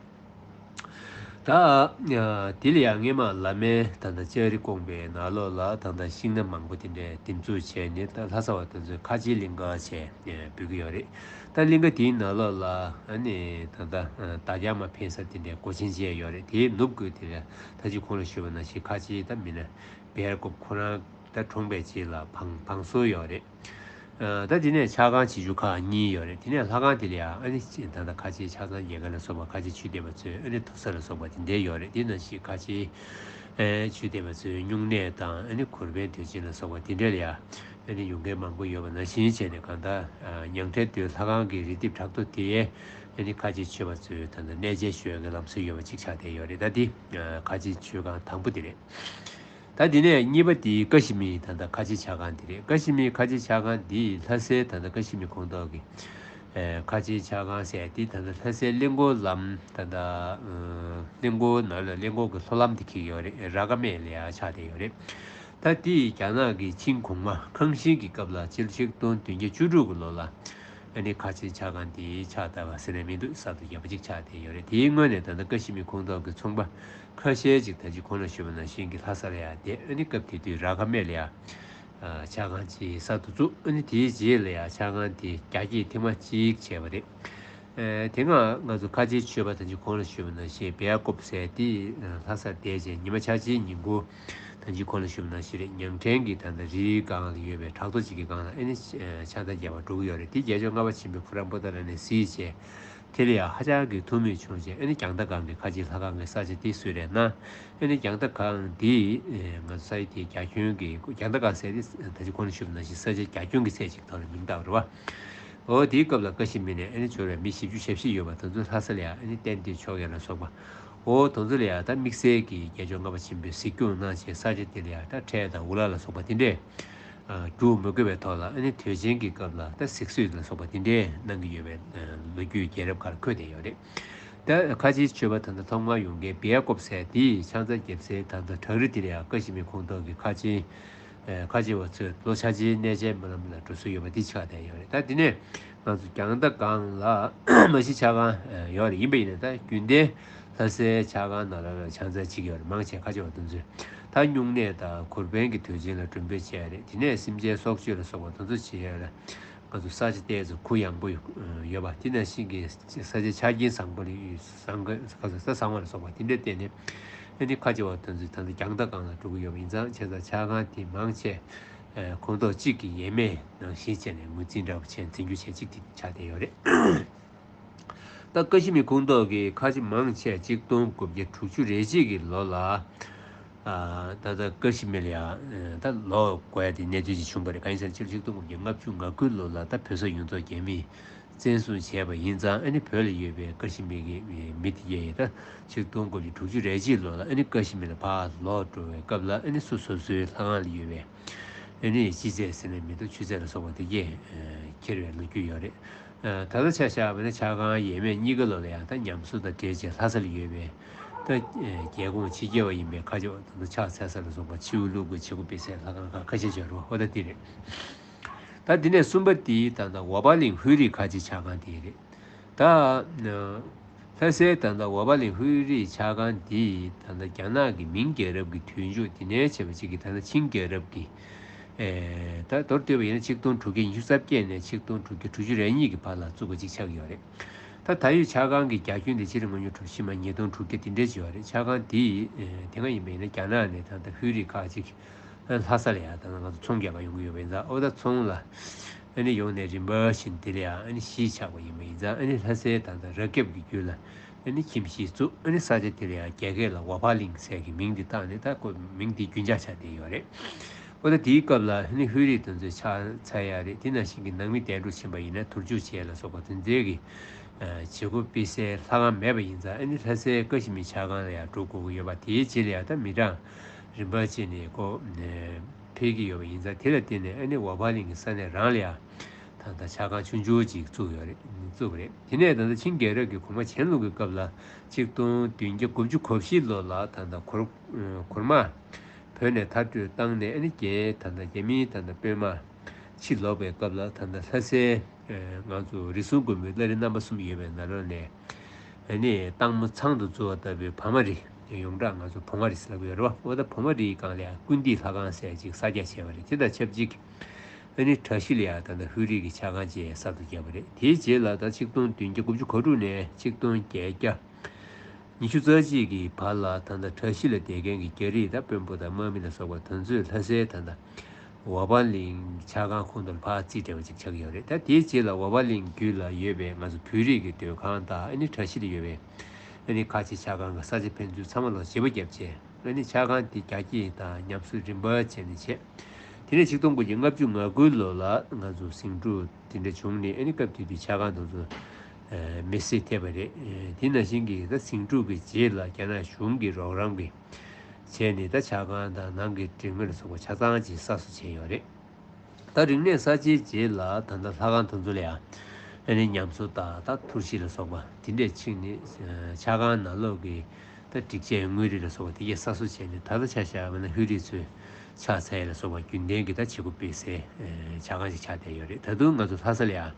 ད་དེ་ལ་ཡང་སྔས་མ་བླ་མའི་ད་ལྟ་ལྕགས་རི་ཀོང་པའི་ནང་ལོགས་ལ་ད་ལྟ་ཤིང་སྣ་མང་པོ་དེ་འདྲས་འདེབས་འཛུགས་བྱས་ནས། ད་ལྷ་ས་བ་དེ་ཚོས་ཁ་ཆེའི་གླིང་ག་བྱས་འབོད་ཀྱི་ཡོད་རེད། ད་གླིང་ག་དེའི་ནང་ལོགས་ལ་ཨ་ནི་ད་ལྟ་མདའ་རྒྱ་མ་འཕེན་ས་དེ་འདྲས་སྒོ་ཆེན་བྱས་ཡོད་རེད། དེའི་ནུབ་ཀྱི་དེ་ལ་ད་ཅི་གོང་ལ་ཞུས་པ་ནང་བཞིན་ཁ་ཆེའི་ད་མི་སྣ་བེར་ཀོབ་ཁོ་རང་ད་གྲོངས་པའི་རྗེས་ལ་བང་བང་སོ་ཡོད་རེད། ད་དེ་ནས་ཕྱག་ཁང་ཆེ་ཆུང་ཁག་གཉིས་ཡོད་རེད། དེ་ནས་ལྷ་ཁང་དེ་ལ་ཡང་ཨ་ནི་ད་ལྟ་ཁ་ཆེའི་ཕྱག་ཚང་རྒྱལ་ཁབ་ལ་སོགས་པ་ཁ་ཆེའི་ཆོས་དད་པ་ཚོའི་ཨ་ནི་དུར་ས་ལ་སོགས་པ་དེ་འདྲས་ཡོད་རེད། དེ་ནང་བཞིན་ཁ་ཆེའི་ཆོས་དད་པ་ཚོའི་སྨྱུང་གནས་དང་། ཨ་ནི་གུར་དཔོན་དུས་ཆེན་ལ་སོགས་པ་དེ་འདྲས་ལ་ཡང་ཨ་ནི་ཡོང་མཁན་མང་པོ་ཡོད་པ་ནང་བཞིན་བྱས་ནས། གང་ལྟར་ཉང་བྲན་མདོའི་ལྷ་ཁང་གི་རི་ལྡེབས་བྲག་རྡོ་དེ་ཨ་ནི་ཁ་ཆེའི་ཆོས་པ་ཚོའི་ད་ལྟ་གནས་མཇལ་ཞུ་ཡག་གི་ལམ་སྲོལ་ཡོད་པ་ཅིག་ཆགས་བསྡད་ཡོད་རེད། ད་དེ་ཁ་ཆེའི་ཆོས་ཁང་དང་པོ་དེ་རེད། ད་དེ་ནས་གཉིས་པ་དེ་ཀ་ཤི་མིར་ད་ལྟ་ཁ་ཆེའི་ཕྱག་ཁང་དེ་རེད། ཀ་ཤི་མིར་ཁ་ཆེའི་ཕྱག་ཁང་འདི་ལྷ་སའི་ད་ལྟ་ཀ་ཤི་མིར་ཁོངས་གཏོགས་ཀྱི་ཨེ་ཁ་ཆེའི་ཕྱག་ཁང་ཟེར་དེ་ད་ལྟ་ལྷ་སའི་གླིང་སྐོར་ལམ། ད་ལྟ་ཨ་གླིང་སྐོར་ནང་ལ་གླིང་སྐོར་གྱི་ལྷོ་ལམ་དེ་འཁེལ་ཡོད་རེད། ར་ཀ་མེ་ལ་ཡ་ཆགས་བསྡད་ཡོད་རེད། ད་དེ་རྒྱ་ནག་གི་ཆིང་གོང་མ་ཁང་ཤིང་གི་སྐབས་ལ་སྤྱི་ལོ་ཆིག་སྟོང་བདུན་བརྒྱ་བཅུ་དྲུག་གི་ལོ་ལ་ཨ་ནི་ཁ་ཆེའི་ཕྱག་ཁང་དེ་ཕྱག་བཏབ་པ་ཟེར་ནས་མི་འདུག་གསར་དུ་བརྒྱབ་པ་ཅིག་ཆགས་བསྡད་ཡོད་རེད། དེའི་སྔོན་ནས་ད་ལྟ་ཀ་ཤི་མིར་ཁོངས་གཏོགས་ཀྱི་ཚོང་པ་ཁ་ཤས་ཅིག་ད་ཅི་གོང་ལ་ཞུས་པ་ནང་བཞིན་གྱི་ལྷ་ས་ལ་ཡ་བསྡད། ཨ་ནི་སྐབས་དེ་དུས་ར་ཁ་མེ་ལ་ཡ་ཨ་ཕྱག་ཁང་ཅིག་གསར་དུ་བཙུགས། ཨ་ནི་དེའི་རྗེས་ལ་ཡ་ཕྱག་ཁང་དེ་རྒྱ་སྐྱེད་ཐེངས་མ་གཅིག་བྱས་པ་རེད། ཨ་དེ་སྔ་ང་ཚོ་ཁ་ཆེའི་ཆོས་པ་ད་ཅི་གོང་ལ་ཞུས་པ་ནང་བཞིན་བེ་ཡ་ཀོབ་ཟེར་དེ་ལྷ་སར་བསྡད་རྗེས་ཉི་མ་འཆར་ཅན་ཉིན་གུང་ད་ཅི་གོང་ལ་ཞུས་པ་ནང་བཞིན་རེད། ཉང་བྲན་གྱི་ད་ལྟ་རིའི་སྒང་ལ་ཡོད་པའི་བྲག་རྡོ་གཅིག་གི་སྒང་ལ་ཨ་ནི་ཕྱག་མདའ་བརྒྱབ་པར་འགྲོ་གི་ཡོད་རེད། དེ་རྒྱལ་མཆོག་ལྔ་པ་ཆེན་པོའི་ཕོ་བྲང་པོ་ཏཱ་ལ་ནས་གཟིགས་རྗེས། དེ་ལ་ཡང་ཧ་ཅང་གི་ཐུགས་མོས་བྱུང་རྗེས། ཨ་ནི་རྒྱང་ལྟ་སྒང་གི་ཁ་ཆེའི་ལྷ་ཁང་གི་ས་ཆ་དེ་སུས་རེད་ན། ཨ་ནི་རྒྱང་ལྟ་སྒང་འདི་ང་ཚོ་ས་ཆ་དེའི་རྒྱ་ཁྱོན་གྱི། རྒྱང་ལྟ་སྒང་ཟེར་དེ་ད་ཅི་གོང་ལ་ཞུས་པ་ནང་བཞིན་ས་ཆ་རྒྱ་ཁྱོན་གྱི་ཚད་ཅིག་ཐོག་ལ་མིང་བཏགས་པ་རེད་བ། འོ་དེའི་སྐབས་ལ་ཀ་ཤི་མིར་ནས་ཨ་ནི་འབྱོར་བའི་མི་བཞི་བཅུ་ཞེ་བཞི་ཡོད་པ་དེ་ཚོ་ལྷ་ས་ལ་ཡང་ཨ་ནི་གཏན་སྡོད་ཆོག་ཡ་ལ་སོགས་པ། འོ་དེ་ཚོ་ལ་ཡང་ད་དམིགས་བསལ་གྱི་རྒྱལ་མཆོག་ལྔ་པ་ཆེན་པོས་གཟིགས་སྐྱོང་གནང་བྱས། ས་ཆ་དེ་ལ་ཡང་ད་ཁྲལ་དང་འུ་ལག་ལ་སོགས་པ་དེ་འདྲས་རྒྱུ་མི་དགོས་པའི་ཐོག་ལ། ཨ་ནི་དུས་ཆེན་གྱི་སྐབས་ལ་ད་གཟིགས་གསོལ་ལ་སོགས་པ་དེ་འདྲས་གནང་གི་ཡོད་པའི་ལོ་རྒྱུས་རྒྱལ་རབས་ཁག་ལ་འཁོད་བསྡད་ཡོད་རེད། ད་ཁ་ཆེའི་ཆོས་པ་ད་ལྟ་ཐོག་མར་ཡོང་མཁན་བེ་ཡ་ཀོབ་ཟེར་དེས་ཕྱག་འཚལ་བརྒྱབ་སའི་ད་ལྟ་བྲག་རི་དེ་ལ་ཡང་ཀ་ཤི་མིར་ཁོངས་གཏོགས་ཀྱི་ཁ་ཆེའི་ཨེ་ཁ་ཆེ་བ་ཚོས་ལོ་འཆར་ཅན་གནས་མཇལ་སྨོན་ལམ་ལ་འགྲོ་སྲོལ་ཡོད་པ་འདི་ཆགས་བསྡད་ཡོད་རེད། ད་འདི་ནས་ང་ཚོ་རྒྱང་ལྟ་སྒང་ལ་མ་གཞི་ཆ་ཚང་ཡོད་རེད། ཡིན་པ་ཡིན་ན་ད་རྒྱུན་ལྡན་ལྷ་སའི་ཆ་ཚང་ནང་ལ་ཕྱག་འཚལ་བྱེད་ཀྱི་ཡོད་རེད། མང་ཆེ་ཁ་ཆེ་བ་དེ་ཚོས་ད་སྨྱུང་གནས་དང་གུར་དཔོན་གྱི་དུས་ཆེན་ལ་མགྲོན་འབོད་བྱས་རེད། དེ་ནས་སེམས་ཅན་སྲོག་གཅོད་ལ་སོགས་པ་དེ་ཚོ་བྱེད་ཡ་ལ། ང་ཚོ་ས་ཆ་དེ་ཚོ་གུ་ཡངས་པོ་ཡོད་པ། དེ་ནང་བཞིན་གྱི་ས་ཆ་ཆ་རྐྱེན་བཟང་པོ་ལ་བཟང་ག་ས་བཟང་བ་ལ་སོགས་པ་དེ་འདྲའི་བརྟེན་ནས། ཨ་ནི་ཁ་ཆེ་བ་དེ་ཚོས་ད་ལྟ་རྒྱང་ལྟ་སྒང་ལ་འགྲོ་གི་ཡོད་པ་ཡིན་ཙང་། བྱས་ཙང་ཆ་ཚང་དེ་མང་ཆེ་ཁོངས་གཏོགས་གཅིག་གི་ཡས་མས་ནང་བཞིན་བྱས་ནས་ངོས་འཛིན་འདྲ་བོ་བྱས། འཛིན་རྒྱུ་བྱས་གཅིག་དེ་ཆགས་བསྡད་ཡོད་རེད། ད་ཀ་ཤི་མིར་ཁོངས་གཏོགས་ཀྱི་ཁ་ཆེ་མང་ཆེ་ཆིག་སྟོང་དགུ་བརྒྱ་དྲུག་ཅུ་རེ་གཅིག་གི་ལོ་ལ། ཨ་ད་ལྟ་ཀ་ཤི་མིར་ལ་ཡང་ད་ལོག་དགོས་ཡ་དེ་གནས་ཚུལ་ཅིག་བྱུང་བ་རེད། གང་ཡིན་ཟེར་ན་ཕྱི་ལོ་ཆིག་སྟོང་དགུ་བརྒྱ་ལྔ་བཅུ་ང་དགུའི་ལོ་ལ་ད་བོད་ས་ཡོངས་རྫོགས་རྒྱ་མིས་བཙན་བཟུང་བྱས་པ་ཡིན་ཙང་། ཨ་ནི་བོད་ལ་ཡོད་པའི་ཀ་ཤི་མིར་གྱི་མི་དེ་གས་ད་ཆིག་སྟོང་དགུ་བརྒྱ་དྲུག་ཅུ་རེ་གཅིག་ལོ་ལ་ཨ་ནི་ཀ་ཤི་མིར་ལ་ཕར་ལོག་འགྲོ་བའི་སྐབས་ལ། ཨ་ནི་སོ་སོ་སོའི་ལྷ་ཁང་ལ་ཡོད་པའི་ཨ་ནི་སྤྱི་རྫས་ཟེར་ན་མི་འདུག་ཆུ་རྫས་ལ་སོགས་པ་དེ་གས་ཁྱེར་བའི་ལོ་རྒྱུས་ཡོད་རེད། ད་ལྟ་ཆ་བཞག་པ་ན་ཆ་ཁང་ཡས་མས་གཉིས་ཀ་ལོ་ལ་ཡང་ད་ཉམས་གསོ་དང་འབྲེལ་བྱས་ལྷ་ས་ལ་ཡོད་པའི་ད་རྒྱལ་ཁོངས་ཕྱི་རྒྱལ་བ་ཡིན་པའི་ཁ་ཕྱོགས་ད་ལྟ་ཕྱག་འཚལ་ས་ལ་སོགས་པ་ཆུ་བོ་ཀླུ་དགོན་བྱེད་སྒོ་སྤེལ་སའི་ལྷ་ཁང་ཁག་ཁ་ཤས་ཅིག་ཡོད་རེད་པ། འོ་ད་དེ་རེད། ད་འདི་ནས་གསུམ་པ་འདི་ད་ལྟ་ཝ་པ་གླིང་ཧུའེ་རི་ཁ་ཆེ་ཆ་ཁང་དེ་རེད། ད་ལྷ་སའི་ད་ལྟ་ཝ་པ་གླིང་ཧུའེ་རི་ཆ་ཁང་འདི་ད་ལྟ་རྒྱ་ནག་གི་མིང་རྒྱལ་རབས་ཀྱི་དུས་མཇུག་དེ་ནས་བྱས་པ་ཅིག་གི་ད་ལྟ་ཆིང་རྒྱལ་རབས་ཀྱི། ཨེ་ད་མདོར་བསྡུས་པ་ཡིན་ན་ཆིག་སྟོང་དྲུག་བརྒྱ་ཉི་ཤུ་རྩ་བརྒྱད་ནས་ཆིག་སྟོང་དྲུག་བརྒྱ་དྲུག་ཅུ་རེ་གཉིས་ཀྱི་བར་ལ་བཙུགས་པ་ཅིག་ཆགས་ཡོད་རེད། ད་ད་ཡོད་ཆ་ཁང་གི་རྒྱ་ཁྱོན་དེ་ཕྱི་ལ་མངོན་ཡོད་གྲུ་བཞི་མ་ཉིས་སྟོང་དྲུག་བརྒྱ་དེ་འདྲས་ཅིག་ཡོད་རེད། ཆ་ཁང་དེ་ཡི་ཨེ་དེ་སྔ་ཡིན་པ་ཡིན་ན་རྒྱ་ནག་ནས་ད་ལྟ་ཧུའེ་རི་ཁག་ཅིག་ལྷ་ས་ལ་ཡང་ད་ང་ཚོ་ཚོང་རྒྱག་ག་ཡོང་གི་ཡོད་པ་ཡིན་ཙང་། ཨོ་ད་ཚོང་ལ་ཨ་ནི་ཡོང་ནས་རིམ་པ་བཞིན་དེ་ལ་ཡང་ཨ་ནི་གཞིས་ཆགས་པ་ཡིན་པ་ཡིན་ཙང་། ཨ་ནི་ལྷ་སའི་ད་ལྟ་ར་སྐྱབས་ཀྱི་རྒྱུད་ལ་ཨ་ནི་ཁྱིམ་གཞིས་བཙུགས། ཨ་ནི་ས་ཆ་དེ་ལ་ཡང་རྒྱ་སྐད་ལ་ཝ་ཕ་གླིང་ཟེར་གྱི་མིང་འདི་བཏགས་ནས་ད་ཁོ་མིང་འདི་རྒྱུན་འཇགས་ཆགས་བསྡད་ཡོད་རེད། ཨོ་ད་དེའི་སྐབས་ལ་ཨ་ནི་ཧུའེ་རི་དེ་ཚོས་ཕྱག་འཚལ་ཡ་རེད། དེ་ནང་བཞིན་གྱི་ནང་མི་གདན་དྲངས་ཕྱིན་པ་ཡིན་ན་དུར་འཇུག་བྱས་ལ་སོགས་པ་དེ་ཚོའི་གི་བྱེད་སྒོ་སྤེལ་སའི་ལྷ་ཁང་མེད་པ་ཡིན་ཙང་། ཨ་ནི་ལྷ་སའི་ཀ་ཤི་མིར་ཆ་ཁང་ལ་ཡང་འགྲོ་དགོས་ཀྱི་ཡོད་པ། དེའི་རྗེས་ལ་ཡང་ད་མི་གྲངས་རིམ་པ་བྱས་ནས་ཁོ་འཕེལ་གྱི་ཡོད་པ་ཡིན་ཙང་། དེ་ལ་བརྟེན་ནས་ཨ་ནི་ཝ་ཕ་གླིང་གི་ས་གནས་རང་ལ་ཡང་ད་ལྟ་ཆ་ཁང་ཆུང་ཆུང་ཅིག་བཙུགས་ཡོད་རེད། བཙུགས་པ་རེད། དེ་ནས་ད་ལྟ་ཆིང་རྒྱལ་རབས་ཀྱི་གོང་མ་ཆན་ལུང་གི་སྐབས་ལ་ཆིག་སྟོང་བདུན་བརྒྱ་དགུ་བཅུ་གོ་བཞི་ལོ་ལ་ད་ལྟ་གོར་གོར་མ་བོད་ནས་མཐར་སྐྲོད་བཏང་ནས། ཨ་ནི་རྒྱའི་ད་ལྟ་རྒྱ་མིའི་ད་ལྟ་དཔོན་དམག་ཕྱིར་ལོག་པའི་སྐབས་ལ་ད་ལྟ་ལྷ་སའི་ང་ཚོ་རིགས་གསུམ་མགོན་པོའི་བླ་རི་རྣམ་པ་གསུམ་ཡོད་པའི་ནང་ལོགས་ནས། ཨ་ནི་སྟག་མོ་ཚང་དུ་བཙུགས་པ་ལྟ་བུའི་བ་མ་རི། ཡོངས་གྲགས་ང་ཚོ་བུ་མ་རི་ཟེར་ལབ་ཀྱི་ཡོད་རེད་པ། འོ་ད་བུ་མ་རིའི་སྒང་ལ་ཡང་ཀུན་འདུས་ལྷ་ཁང་ཟེར་ཅིག་གསར་རྒྱག་བྱས་པ་རེད། དེ་དང་ཆབས་ཅིག་ཨ་ནི་བཀྲ་ཤིས་ལ་ཡང་ད་ལྟ་ཧུའེ་རི་གི་ཆ་ཁང་ཅིག་གསར་དུ་བརྒྱབ་པ་རེད། དེའི་རྗེས་ལ་ད་ཆིག་སྟོང་བདུན་བརྒྱ་དགུ་བཅུ་གོ་དྲུག་ནས་ཆིག་སྟོང་བརྒྱད་བརྒྱ་ཉི་ཤུ་རྩ་གཅིག་གི་བར་ལ་ད་ལྟ་བཀྲ་ཤིས་ལ་བསྡད་མཁན་གྱི་རྒྱ་རིགས་དང་དཔོན་པོ་དང་དམག་མི་ལ་སོགས་པ་དེ་ཚོས་ལྷ་སའི་ད་ལྟ་ཝ་པ་གླིང་ཆ་ཁང་ཁོངས་གཏོགས་ལ་ཕར་རྩིས་སྤྲད་པ་ཅིག་ཆགས་ཀྱི་ཡོད་རེད། ད་དེའི་རྗེས་ལ་ཝ་པ་གླིང་རྒྱུད་ལ་ཡོད་པའི་ང་ཚོ་བོད་རིགས་ཀྱི་སྡོད་ཁང་དང་། ཨ་ནི་བཀྲ་ཤིས་ལ་ཡོད་པའི་ཨ་ནི་ཁ་ཆེ་ཆ་ཁང་གི་ས་ཆ་ཕན་ཚུན་ཚང་མ་ལ་བརྗེ་པོ་བརྒྱབ་བྱས། ཨ་ནི་ཆ་ཁང་དེ་རྒྱ་སྐྱེད་དང་ཉམས་གསོ་རིམ་པ་བྱས་ནས་བྱས། དེ་ནས་ཆིག་སྟོང་དགུ་བརྒྱ་ལྔ་བཅུ་ང་དགུའི་ལོ་ལ་ང་ཚོ་ཟིང་འཁྲུག་དེ་འདྲ་བྱུང་ནས། ཨ་ནི་སྐབས་དེ་དུས་ཆ་ཁང་དེ་ཚོ་མེ་བསྲེགས་ཐེབས་པ་རེད། དེ་ནང་བཞིན་གྱི་ད་ཟིང་འཁྲུག་གི་རྗེས་ལ་རྒྱ་ནག་གཞུང་གི་རོགས་རམ་གྱི་བྱས་ནས་ད་ཆ་ཁང་དང་ནང་གི་རིག་གནས་ལ་སོགས་པ་ཆ་ཚང་ཅིག་གསར་བཟོ་བྱས་ཡོད་རེད། ད་རིག་གནས་གསར་བརྗེའི་རྗེས་ལ་ད་ལྟ་ལྷ་ཁང་དེ་ཚོ་ལ་ཡང་ཨ་ནི་ཉམས་གསོ་དང་ད་ཐུར་བཞི་ལ་སོགས་པ་དེ་འདྲས་ཕྱིན་ནས། ཆ་ཁང་ནང་ལོགས་ཀྱི་ད་སྒྲིག་ཆས་དངོས་རིགས་ལ་སོགས་པ་དེ་གས་གསར་བཟོ་བྱས་ནས། ད་ལྟ་ཆ་བཞག་པ་ན་ཧུའེ་རི་ཚོས་ཕྱག་འཚལ་ཡས་ལ་སོགས་པ་རྒྱུན་ལྡན་གྱི་ད་བྱེད་སྒོ་སྤེལ་སའི་ཆ་ཁང་ཞིག་ཆགས་བསྡད་ཡོད་རེད། ད་དུང་ང་ཚོ་ལྷ་ས་ལ་ཡང་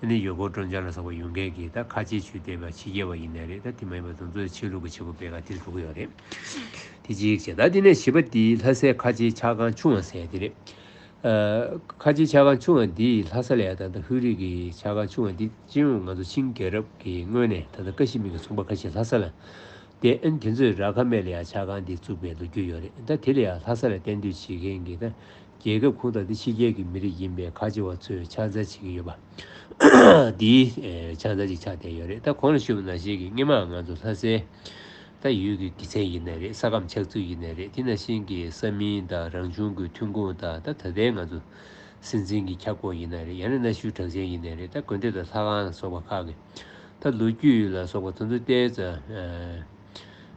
ཨ་ནི་ཡུལ་སྐོར་སྤྲོ་འཆམ་ལ་སོགས་པ་ཡོང་མཁན་གྱི་ད་ཁ་ཆེའི་ཆོས་དད་པ་ཕྱི་རྒྱལ་བ་ཡིན་ནའི་རེད། ད་དེ་མ་ཡིན་པ་དེ་ཚོས་ཆོས་ལུགས་ཀྱི་བྱེད་སྒོ་སྤེལ་ག་དེར་འགྲོ་གི་ཡོད་རེད། དེ་གཅིག་བྱས། ད་དེ་ནས་བཞི་པ་འདི་ལྷ་སའི་ཁ་ཆེའི་ཆ་ཁང་ཆུང་བ་ཟེར་དེ་རེད། ཨ་ཁ་ཆེའི་ཆ་ཁང་ཆུང་བ་འདི་ལྷ་ས་ལ་ཡང་ད་ལྟ་ཧུའེ་རི་གི་ཆ་ཁང་ཆུང་བ་འདི་སྤྱི་ཡོངས་ང་ཚོ་ཆིང་རྒྱལ་རབས་ཀྱི་སྔོན་ནས་ད་ལྟ་ཀ་ཤི་མིར་གྱི་ཚོང་པ་ཁ་ཤས་ལྷ་ས་ལ། དེ་ཨ་ནི་དེ་ཚོས་ར་ཁ་མེ་ལ་ཡང་ཆ་ཁང་འདི་བཙུགས་པའི་ལོ་རྒྱུས་ཡོད་རེད། ད་དེ་ལ་ཡང་ལྷ་ས་ལ་གཏན་སྡོད་བྱེད་མཁན་གྱི་ད་རྒྱལ་ཁབ་ཁོངས་གཏོགས་དེ་ཕྱི་རྒྱལ་གྱི་མི་རིགས་ཡིན་པའི་ཁ་ཆེ་བ་ཚོས་ཕྱག་འཚལ་བྱེད་ཀྱི་ཡོད་པ་འདིའི་ཕྱག་འཚལ་ཅིག་ཆགས་བསྡད་ཡོད་རེད། ད་གོང་ལ་ཞུས་པ་ནང་བཞིན་གྱི་སྔོན་མ་ང་ཚོ་ལྷ་སའི་ད་ཡུལ་གྱི་དགེ་མཚན་ཡིན་ནའི་རེད། ས་ཁམས་ཆགས་ཚུལ་ཡིན་ནའི་རེད། དེ་ནང་བཞིན་གྱི་ས་མིང་དང་རང་བྱུང་གི་ཐོན་ཁུངས་དང་། ད་ད་ལྟའི་ང་ཚོ་སྲིད་འཛིན་གྱི་ཁྱབ་ཁོངས་ཡིན་ནའི་རེད། ཡང་ན་གནའ་ཤུལ་གྲགས་ཅན་ཡིན་ནའི་རེད། ད་དགོན་སྡེ་དང་ལྷ་ཁང་ལ་སོགས་པ་ཁག་གི་ད་ལོ་རྒྱུས་ལ་སོགས་པ་དེ་ཚོ་ཏོག་ཙམ་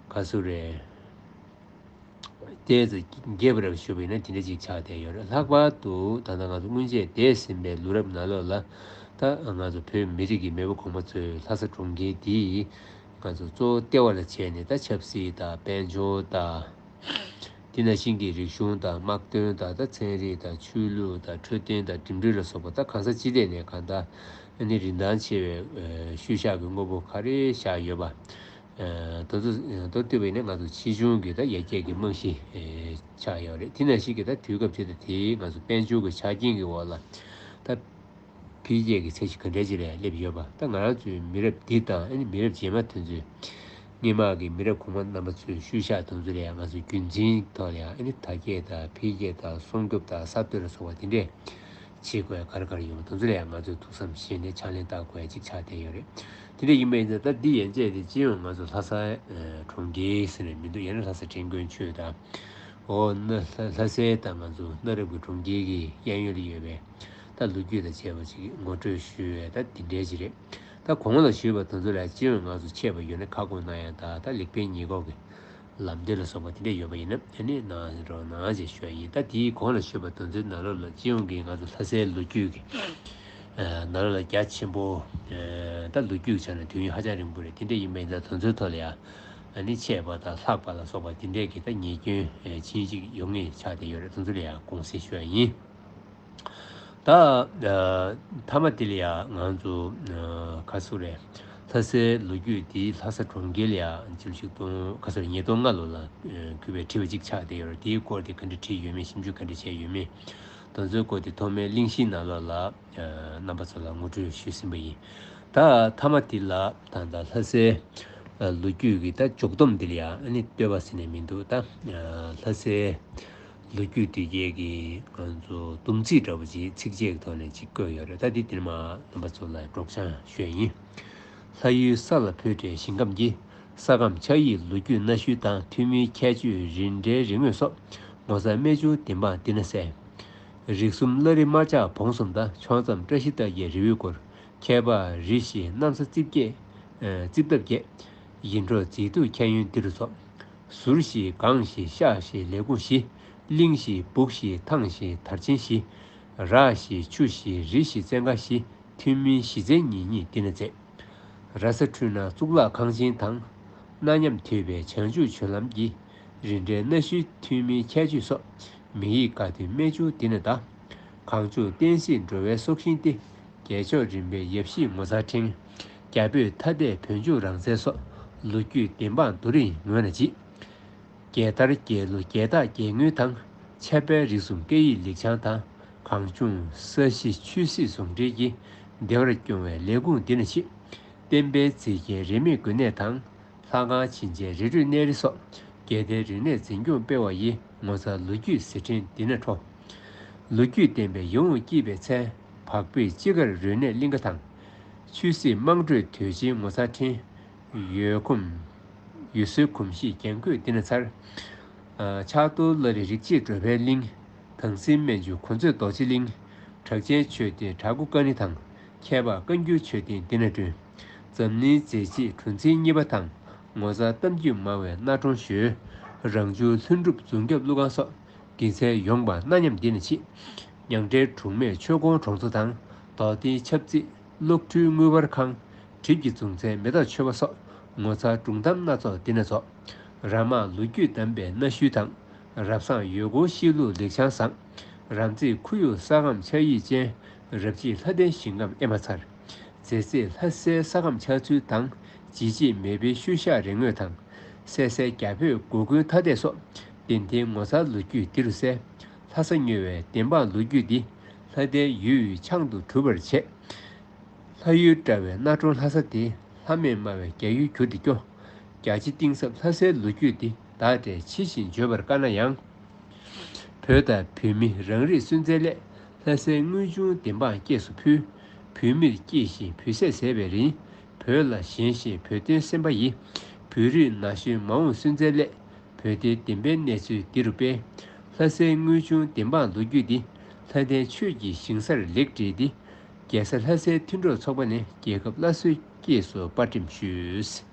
ག་ཚོད་རེད། ཏོག་ཙམ་རྒྱས་པ་རེ་ཞུས་པ་ཡིན་ན་དེ་འདྲ་ཅིག་ཆགས་བསྡད་ཡོད་རེད། ལྷག་པར་དུ་ད་ལྟ་ང་ཚོ་སྔོན་ཆད་འདས་ཟིན་པའི་ལོ་རབས་ནང་ལོགས་ལ། ད་ང་ཚོ་བོད་མི་རིགས་ཀྱི་མེས་པོ་གོང་མ་ཚོས་ལྷ་ས་གྲོང་ཁྱེར་འདི་ང་ཚོ་གཙོ་བོ་ལྟེ་བ་ལ་བྱས་ནས། ད་ཆབ་སྲིད་དང་དཔལ་འབྱོར་དང་། དེ་ནང་བཞིན་གྱི་རིག་གཞུང་དང་དམག་དོན་དང་། ད་ཚན་རིག་དང་ཆོས་ལུགས་དང་འཕྲོད་བསྟེན་དང་འགྲིམ་འགྲུལ་ལ་སོགས་པ། ད་གང་ས་ཅི་ཐད་ནས་གང་ལྟར་ཨ་ནི་རིན་ཐང་ཆེ་བའི་ཤུལ་བཞག་གི་དངོས་པོ་ག་རེ་བཞག་ཡོད་པ། ཨ་དེ་ཚོ་མདོར་བསྡུས་པ་ཡིན་ན་ང་ཚོ་ཆེ་ཆུང་གི་ད་ཡར་རྒྱས་ཀྱི་རྨང་གཞི་ཨེ་ཆགས་ཡོད་རེད། དེ་ནང་བཞིན་གྱི་ད་དུས་སྐབས་དེ་དང་དེའི་ང་ཚོ་དཔལ་འབྱོར་གྱི་ཆ་རྐྱེན་གྱི་འོག་ལ་ད་འཕེལ་རྒྱས་ཀྱི་ཚད་གཞི་ག་འདྲ་ཅིག་ལ་སླེབས་ཡོད་པ། ད་ང་རང་ཚོའི་མི་རབས་འདི་དང་ཨ་ནི་མི་རབས་རྗེས་མ་དེ་ཚོའི་སྔོན་མ་གི་མི་རབས་གོང་མ་རྣམ་པ་ཚོའི་ཤུལ་བཞག་དེ་ཚོ་ལ་ཡང་ང་ཚོ་རྒྱུན་འཛིན་ཐོག་ལ་ཡང་ཨ་ནི་དར་རྒྱས་དང་འཕེལ་རྒྱས་དང་སྲུང་སྐྱོབ་དང་གསར་གཏོད་ལ་སོགས་པ་དེ་འདྲས་ བྱེད་དགོས་ག་རེ་ག་རེ་ཡོང་དེ་ཚོ་ལ་ཡང་ང་ཚོས་ཐུགས་བསམ་བཞེས་ནས་ཕྱག་ལེན་བསྟར་དགོས་ཡ་གཅིག་ཆགས་བསྡད་ཡོད་རེད། དེ་འདྲ་ཡིན་པ་ཡིན་ཙང་ད་འདི་ཡན་ཆད་དེ་སྤྱི་ཡོངས་ང་ཚོ་ལྷ་ས་གྲོང་ཁྱེར་ཟེར་ནས་མི་འདུག་ཡང་ན་ལྷ་ས་དྲན་མཁན་ཆོས་དང་། འོ་ན་ལྷ་ལྷ་སའི་དང་ང་ཚོ་གནའ་རབས་ཀྱི་གྲོང་ཁྱེར་གྱི་གཡས་གཡོན་ལ་ཡོད་པའི་ད་ལོ་རྒྱུས་དང་བཅས་པ་ཅིག་ངོ་སྤྲོད་ཞུས་པའི་ད་འདི་འདྲའི་ཅིག་རེད། ད་གོང་ལ་ཞུས་པ་དེ་ཚོ་ལ་སྤྱི་ཡོངས་ང་ཚོ་ཆད་པ་ཡོད་ན་ཁ་སྐོང་གནང་ཡ་ད་ད་ལེགས་སྤེལ་ཉེས་འགོག་གི་ལམ་སྟོན་ལ་སོགས་པ་དེ་འདྲ་ཡོད་པ་ཡིན་ན་ཨ་ནི་གནང་རོགས་གནང་ཞེས་ཞུ་ཡ་ཡིན། ད་དེའི་གོང་ལ་ཞུས་པ་དེ་ཚོའི་ནང་ལོགས་ལ་སྤྱི་ཡོངས་ཀྱི་ང་ཚོ་ལྷ་སའི་ལོ་རྒྱུས་ཀྱི་ནང་ལོགས་ལ་རྒྱ་ཆེན་པོ། ད་ལོ་རྒྱུས་ཀྱི་ཆ་ནས་དུས་ཡུན་ཧ་ཅང་རིང་པོ་རེད། དེ་འདྲ་ཡིན་པ་ཡིན་ཙང་དེ་ཚོའི་ཐོག་ལ་ཡང་ཨ་ནི་ཆད་པ་དང་ལྷག་པ་ལ་སོགས་པ་དེ་འདྲས་ཀྱི་ད་ཉེས་སྐྱོན་ཕྱིན་ཅིག་ཡོང་ངེས་ཆགས་བསྡད་ཡོད་རེད། དེ་ཚོ་ལ་ཡང་དགོངས་སེལ་ཞུ་ཡ་ཡིན། ད་མཐའ་མ་དེ་ལ་ཡང་ང་ཚོ་ག་ཚོད་རེད། ལྷ་སའི་ལོ་རྒྱུས་འདི་ལྷ་ས་གྲོང་ཁྱེར་ལ་ཡང་བཅུ་གཅིག་སྟོང་ག་ཚོད་རེད། ཉིས་སྟོང་ལྔ་ལོ་ལ་གུས་པའི་བྲིས་པ་ཅིག་ཆགས་བསྡད་ཡོད་རེད། དེའི་སྐོར་དེ་ག་འདྲ་བྲིས་ཡོད་མེད་ཞིབ་འཇུག་ག་འདྲ་བྱས་ཡོད་མེད། དེ་ཚོའི་སྐོར་དེ་ཐོག་མའི་གླེང་གཞིའི་ནང་ལོགས་ལ་རྣམ་པ་ཚོ་ལ་ངོ་སྤྲོད་ཞུས་ཟིན་པ་ཡིན། ད་མཐའ་མ་དེ་ལ་ད་ལྟ་ལྷ་སའི་ལོ་རྒྱུས་ཀྱི་ད་འཇོག་སྡོམ་འདི་ལ་ཡང་ཨ་ནི་བསྟོད་པ་ཟེར་ནས་མི་འདུག་ད་ལྷ་སའི་ལོ་རྒྱུས་དེ་གས་ཀྱི་ང་ཚོ་སྡོམ་ཚིག་འདྲ་པོ་ཅིག་ཚིགས་བཅད་ཀྱི་ཐོག་ནས་ཅིག་བཀོད་ཡོད་རེད། ད་འདི་དེ་ནས་མ་རྣམ་པ་ཚོ་ལ་སྒྲོག་སྦྱང་ཞུ་ཡ་ཡིན། ལྷ་ཡུལ་ས་ལ་འཕོས་འདྲའི་ཞིང་ཁམས་ཀྱི། ས་ཁམས་ཆགས་ཡིག་ལོ་རྒྱུས་གནའ་ཤུལ་དང་། ཐུན་མིན་ཁྱད་ཆོས་རིན་བྲལ་རིག་དངོས་སོགས། ངོ་མཚར་རྨད་བྱུང་བདེན་དཔང་འདི་ན་གསལ། རིགས་གསུམ་བླ་རི་དམར་ཆག་བོང་གསུམ་དང་། ཕྱོགས་མཚམས་བཀྲ་ཤིས་རྟགས་བརྒྱད་རི་བོའི་སྐོར། ཁྱད་འཕགས་རི་བཞི་གནམ་ས་རྩིབས་བརྒྱད། ཨ་རྩིབས་ལྡབ་བརྒྱད། ཡིད་འཕྲོག་མཛེས་སྡུག་ཁྱད་ཡོན་འདི་རུ་ཚོགས། ཟུར་བཞི་སྒང་བཞི་ཤག་བཞི་ལས་ཁུངས་བཞི། གླིང་བཞི་སྦུག་བཞི་ཐང་བཞི་དར་ཆེན་བཞི། ར་བཞི་ཆུ་བཞི་རི་བཞི་བཙན་མཁར་བཞི། ཐུན་མིན་གཞི་རྩའི་ཉེ་གཉིས་འདི་ན་མཛེས། ར་ས་འཕྲུལ་སྣང་གཙུག་ལག་ཁང་ཆེན་དང་། གནའ་ཉམས་དོད་པའི་བྱང་ཆུབ་སྤྱོད་ལམ་གྱི། རིན་བྲལ་གནའ་ཤུལ་ཐུན་མིན་ཁྱད་ཆོས་སོགས། མི་ཡི་དགའ་སྟོན་རྨད་བྱུང་འདི་ན་གདའ། གངས་ལྗོངས་བསྟན་སྲིད་འགྲོ་བའི་སྲོག་ཤིང་སྟེ། རྒྱལ་མཆོག་རིམ་པའི་ཡབ་གཞིས་ངོ་མཚར་ཕྲེང་། རྒྱ་བོད་ཐ་དད་བོད་ལྗོངས་རང་བཙན་སོགས། ལོ་རྒྱུས་བདེན་དཔང་རྡོ་རིང་ངོས་ན་བརྗིད། རྒྱལ་དར་རྒྱལ་གླུ་རྒྱལ་རྟགས་རྒྱལ་དངུལ་དང་། ཆབ་དཔལ་རིག་གསུམ་སྐད་ཡིག་ལེགས་བྱང་དང་། གངས་ལྗོངས་ས་གཞི་ཆོས་སྲིད་ཟུང་འབྲེལ་གྱི། བདེ་བར་སྐྱོང་བའི་ལས་ཁུངས་འདི་ན་མཆིས། བསྟན་པའི་མཛེས་རྒྱན་རིས་མེད་དགོན་གནས་དང་། ལྷ་ཁང་བྱིན་ཅན་རི་ཁྲོད་གནས་རི་སོགས། རྒྱལ་བསྟན་རིག་གནས་འཛིན་སྐྱོང་སྤེལ་བ་ཡི། ངོ་མཚར་ལོ་རྒྱུས་ཟེར་ཕྲེང་འདི་ན་འཕྲོ། ལོ་རྒྱུས་བསྟན་པའི་ཡིད་འོང་སྐྱིད་པའི་མཚན། བག་ཕེབས་དཔྱིད་དཀར་རོལ་གནས་གླིང་ག་དང་། ཆོས་སྲིད་དམངས་ཁྲོད་དོས་ཆེན་ངོ་མཚར་ཕྲེང་། འོད་འཁྱམས་འོད་ཟེར་གོམས་གཤིས་རྒྱན་བཀོད་འདི་ན་མཚར། ཨ་ཕྱག་རྡོར་བླ་རི་རིག་བྱེད་སྒྲོལ་མའི་གླིང་། དྭངས་བསིལ་སྨན་ལྗོངས་གོ་མཛོད་རྡོ་རྗེ་གླིང་། གྲགས་ཅན་མཆོད་རྟེན་བྲག་སྒོ་ཀ་ནི་དང་། མཁས་པ་བཀའ་འགྱུར་མཆོད་རྟེན་འདི་ན་བསྐྲུན། འཛམ་གླིང་མཛེས་བརྗིད་གྲུ་འཛིན་གཉིས་པ་དང་། ངོ་མཚར་གཏམ་རྒྱུད་སྨྲ་བའི་གནའ་གྲོང་ཞོལ། རང་བྱུང་ལྷུན་གྲུབ་འཛུམ་རྒྱབ་ཀླུ་ཁང་སོགས། དགེ་མཚན་ཡོངས་པ་གནའ་ཉམས་འདི་ན་མཆིས། མྱང་འདྲའི་གྲོང་སྨད་ཆོས་ཀོང་གྲོང་ཚོ་དང་། རྡོར་གདན་ཆབ་རྩིག་གློག་འཕྲུལ་དངུལ་འབར་ཁང་། གྲིབ་ཀྱི་རྫོང་ཚལ་མེ་ཏོག་མཆོད་པ་སོགས། ངོ་མཚར་སྒྲུང་གཏམ་སྣ་ཚོགས་འདི་ན་རྫོགས། ར་དམག་ལོ་རྒྱུས་བསྡམས་པའི་གནའ་ཤུལ་དང་། རབ་བཟང་ཡོལ་གོར་གཤིས་ལུགས་ལེགས་བྱང་བཟང་། རམ་རྩེ་ཁུ་ཡུག་ས་ཁམས་ཆགས་ཡིག་ཅན། རབ་བརྗིད་ལྷ་ལྡན་ཞིང་ཁམས་ཨེ་མ་མཚར། མཛེས་བརྗིད་ལྷ་སའི་ས་ཁམས་ཆགས་ཚུལ་དང་། ལྗིད་ལྗིད་མེས་པོའི་ཤུལ་བཞག་རིག་དངོས་དང་། སད་སེར་རྒྱ་བོད་མགོ་དགུའི་ཐ་དད་སོགས། བདེན་བདེན་ངོ་མཚར་ལོ་རྒྱུས་འདི་རུ་གསལ། ལྷ་ས་མྱུལ་བའི་བདེན་དཔང་ལོ་རྒྱུས་འདི། ལྷ་ལྡན་ཡུལ་ཡུལ་འཆང་དུ་གྲུབ་པར་བྱེད། ལྷ་ཡུལ་བཀྲ་བའི་གནའ་གྲོང་ལྷ་ས་དེ། ལྷ་མེད་སྨྲ་བའི་རྒྱ་ཡུལ་གྱུར་ཏེ་སྐྱོ། རྒྱ་ཆེ་གཏིང་ཟབ་ལྷ་སའི་ལོ་རྒྱུས་འདི། བདག་འདྲས་ཇི་བཞིན་བརྗོད་པར་དཀའ་ན་ཡང་། བོད་དང་བོད་མི་རང་རིགས་སུན་གཙེར་སླད། ལྷ་སའི་དངོས་བྱུང་བདེན་དཔང་སྐྱེས་སུ་ཕུལ། བོད་མིར་སྐྱེས་ཤིང་བོད་ཟས་ཟས་པའི་རིང་། བོད་ལ་ཞེན་ཞིང་བོད་དོན་སེམས་པ་ཡི། བོད་རིགས་ན་གཞོན་མ་འོངས་སུན་གཙེར་སླད། བོད་དོན་བདེན་པའི་གནས་ཚུལ་འདི་རུ་སྤེལ། ལྷ་སའི་དངོས་བྱུང་བདེན་དཔང་ལོ་རྒྱུས་འདི། ལྷ་ལྡན་ཆོས་ཀྱི་ཞིང་སར་ལེགས་བྲིས་ཏེ། རྒྱལ་ས་ལྷ་སའི་མཐུན་གྲོགས་ཚོགས་པ་ནས་རྒྱལ་ཁབ་སླར་གསོའི་སྐྱེས་སུ་དཔར་འགྲེམས་ཞུས།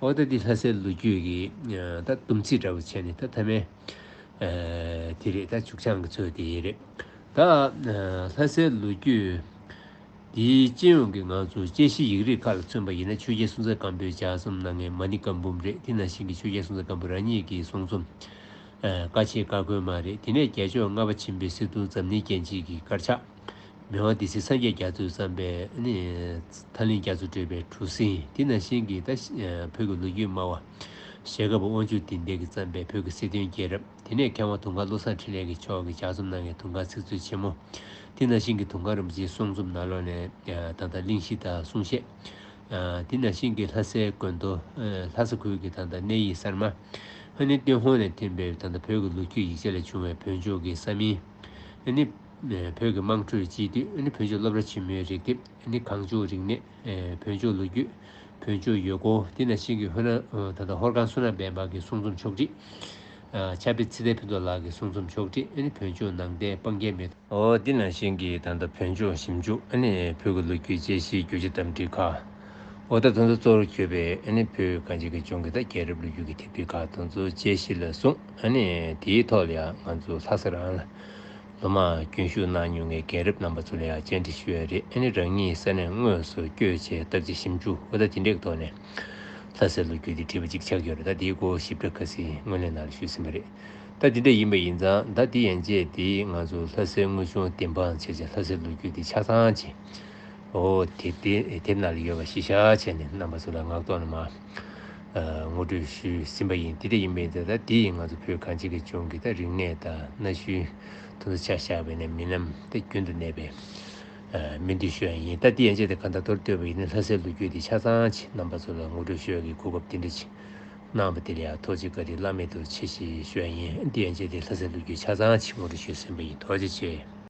འོ་ད་འདི་ལྷ་སའི་ལོ་རྒྱུས་ཀྱི་ད་སྡོམ་ཚིག་འདྲ་བོ་བྱས་ནས་ད་མཐའ་མའི་དེ་རེད། ད་མཇུག་བྱང་གི་ཚོད་དེ་རེད། ད་ལྷ་སའི་ལོ་རྒྱུས། དེའི་སྤྱི་ཡོངས་ཀྱི་ང་ཚོ་དཔྱད་གཞི་ཡིག་རིགས་ཁག་ལ་མཚོན་པ་ཡིན་ན། ཆོས་རྒྱལ་སྲོང་བཙན་སྒམ་པོས་ལྗགས་རྩོམ་གནང་མཁན་མ་ཎི་བཀའ་འབུམ་རེད། དེ་ནང་བཞིན་གྱི་ཆོས་རྒྱལ་སྲོང་བཙན་སྒམ་པོ་རང་ཉིད་ཀྱིས་གསུང་རྩོམ། ཨ་བཀའ་ཆེན་བཀའ་བསྒོ་མ་རེད། དེ་ནས་རྒྱལ་མཆོག་ལྔ་པ་ཆེན་པོའི་གསེར་གདུང་འཛམ་གླིང་རྒྱན་ཆེན་གྱི་དཀར་ཆག་མི་དབང་སྡེ་སྲིད་སངས་རྒྱས་རྒྱ་མཚོས་བརྩམས་པའི་ནི་ཐར་གླིང་རྒྱ་མཚོ་སྒྲོལ་བའི་གྲུ་གཟིངས། དེ་ནང་བཞིན་གྱི་ད་བོད་ཀྱི་ལོ་རྒྱུས་སྨྲ་བ་ཞྭ་སྒབ་པ་དབང་ཕྱུག་ལྡན་ལྡན་གྱིས་བརྩམས་པའི་བོད་ཀྱི་སྲིད་དོན་རྒྱལ་རབས། དེ་ནས་མཁས་དབང་དུང་དཀར་བློ་བཟང་འཕྲིན་ལས་ཀྱི་མཆོག་གིས་ལྗགས་རྩོམ་གནང་མཁན་དུང་དཀར་ཚིག་མཛོད་ཆེན་མོ། དེ་ནང་བཞིན་གྱི་དུང་དཀར་རིན་པོ་ཆེའི་གསུང་རྩོམ་ནང་ལོགས་ནས་ད་ལྟ་གླེང་གཞི་དང་གསུང་བཤད། དེ་ནང་བཞིན་གྱི་ལྷ་སའི་དགོན་ཐོ། ལྷ་ས་ཁུལ་གྱི་ད་ལྟ་གནས་ཡིག་གསར་མ། ཨ་ནི་ཏུན་ཧོང་ནས་ཐོན་པའི་ད་ལྟ་བོད་ཀྱི་ལོ་རྒྱུས་ཡིག་ཆ་ལས་བྱུང་བའི་བོད་ལྗོངས་ཀྱི་ས་མིང་། ཨ་ནི་ བོད་ཀྱི་དམངས་ཁྲོད་སྤྱི་འཐུས། ཨ་ནི་བོད་ལྗོངས་སློབ་གྲྭ་ཆེན་མོའི་རིག་དེབ། ཨ་ནི་གངས་ལྗོངས་རིག་གནས། བོད་ལྗོངས་ལོ་རྒྱུས། བོད་ལྗོངས་ཡུལ་སྐོར། དེ་ནང་བཞིན་གྱི་ཧོ་ན་ད་ལྟ་ཧོར་ཁང་བསོད་ནམས་དཔལ་འབར་གྱི་གསུང་རྩོམ་ཕྱོགས་སྒྲིག། ཕྱག་དཔེ་ཚེ་བརྟན་ཕུན་ཚོགས་ལགས་ཀྱི་གསུང་རྩོམ་ཕྱོགས་སྒྲིག། ཨ་ནི་བོད་ལྗོངས་ནང་བསྟན་སྤང་རྒྱན་མེ་ཏོག། འོ་དེ་ནང་བཞིན་གྱི་ད་ལྟ་བོད་ལྗོངས་ཞིབ་འཇུག། ཨ་ནི་བོད་ཀྱི་ལོ་རྒྱུས་དཔྱད་གཞིའི་རྒྱུ་ཆ་དང་འབྲེལ་ཁག། འོ་ད་དེ་ཚོ་གཙོ་བོར་གྱུར་པའི་ཨ་ནི་བོད་གངས་ཅན་གྱི་ལྗོངས་ཀྱི་ད་རྒྱལ་རབས་ལོ་རྒྱུས་ཀྱི་དེབ་ཐེར་ཁག་དེ་ཚོ་དཔྱད་གཞི་ལ་བཟུང་། ཨ་ནི་དེའི་ཐོག་ལ་ཡང་ང་ཚོ་ལྷ་ས་རང་ལ་ལོ་མང་རྒྱུན་ཞུགས་གནང་མྱོང་མཁན་རྒན་རབས་རྣམ་པ་ཚོ་ལ་ཡང་བཅར་འདྲི་ཞུ་ཡ་རེད། ཨ་ནི་རང་ཉིད་ས་གནས་དངོས་སུ་བསྐྱོད་བྱས་བརྟག་དཔྱད་ཞིབ་འཇུག། འོ་ད་དེ་འདྲའི་ཐོག་ནས་ལྷ་སའི་ལོ་རྒྱུས་དེ་བྲིས་པ་ཅིག་ཆགས་ཡོད་རེད། ད་དེའི་སྐོར་ཞིབ་ཕྲ་ཁ་སང་སྔོན་གླེང་ནང་ལ་ཞུས་ཟིན་པ་རེད། ད་དེ་འདྲ་ཡིན་པ་ཡིན་ཙང་ད་དེ་ཡན་ཆད་དེ་ང་ཚོ་ལྷ་སའི་དངོས་བྱུང་བདེན་དཔང་བྱས་བྱས་ལྷ་སའི་ལོ་རྒྱུས་དེ་ཆ་ཚང་ཅིག་འོ་དེབ་དེ་དེབ་ནང་ལ་ཡོད་པ་གཞི་བཞག་བྱས་ནས་རྣམ་པ་ཚོ་ལ་ངག་ཐོག་ནས་མར་ངོ་སྤྲོད་ཞུས་ཟིན་པ་ཡིན། དེ་འདྲ་ཡིན་པ་ཡིན་ཙང་ད་དེ་ཡིན་ང་ཚོ་བོད་གངས་ཅན་གྱི་ལྗོངས་ཀྱི་ད་རིག་གནས་དང་གནའ་ཤུལ་དེ་ཚོ་ཆ་བཞག་པ་ཡིན་ན་མི་རྣམས་དེ་རྒྱུན་དུ་གནས་པའི་སྨོན་འདུན་ཞུ་ཡ་ཡིན། ད་དེ་ཡན་ཆད་དེ་གང་ལྟར་མདོར་བསྡུས་པ་ཡིན་ན་ལྷ་སའི་ལོ་རྒྱུས་དེ་ཆ་ཚང་ཅིག་རྣམ་པ་ཚོ་ལ་ངོ་སྤྲོད་ཞུ་ཡ་གི་གོ་སྐབས་དེ་འདྲ་ཅིག་གནང་བ་དེ་ལ་ཡང་ཐུགས་རྗེ་བཀའ་དྲིན་བླ་མེད་དུ་ཆེ་ཞེས་ཞུ་ཡ་ཡིན། དེ་ཡན་ཆད་དེ་ལྷ་སའི་ལོ་རྒྱུས་ཆ་ཚང་ཅིག་ངོ་སྤྲོད་ཞུས་ཟིན་པ་ཡིན། ཐུགས་རྗེ་ཆེ།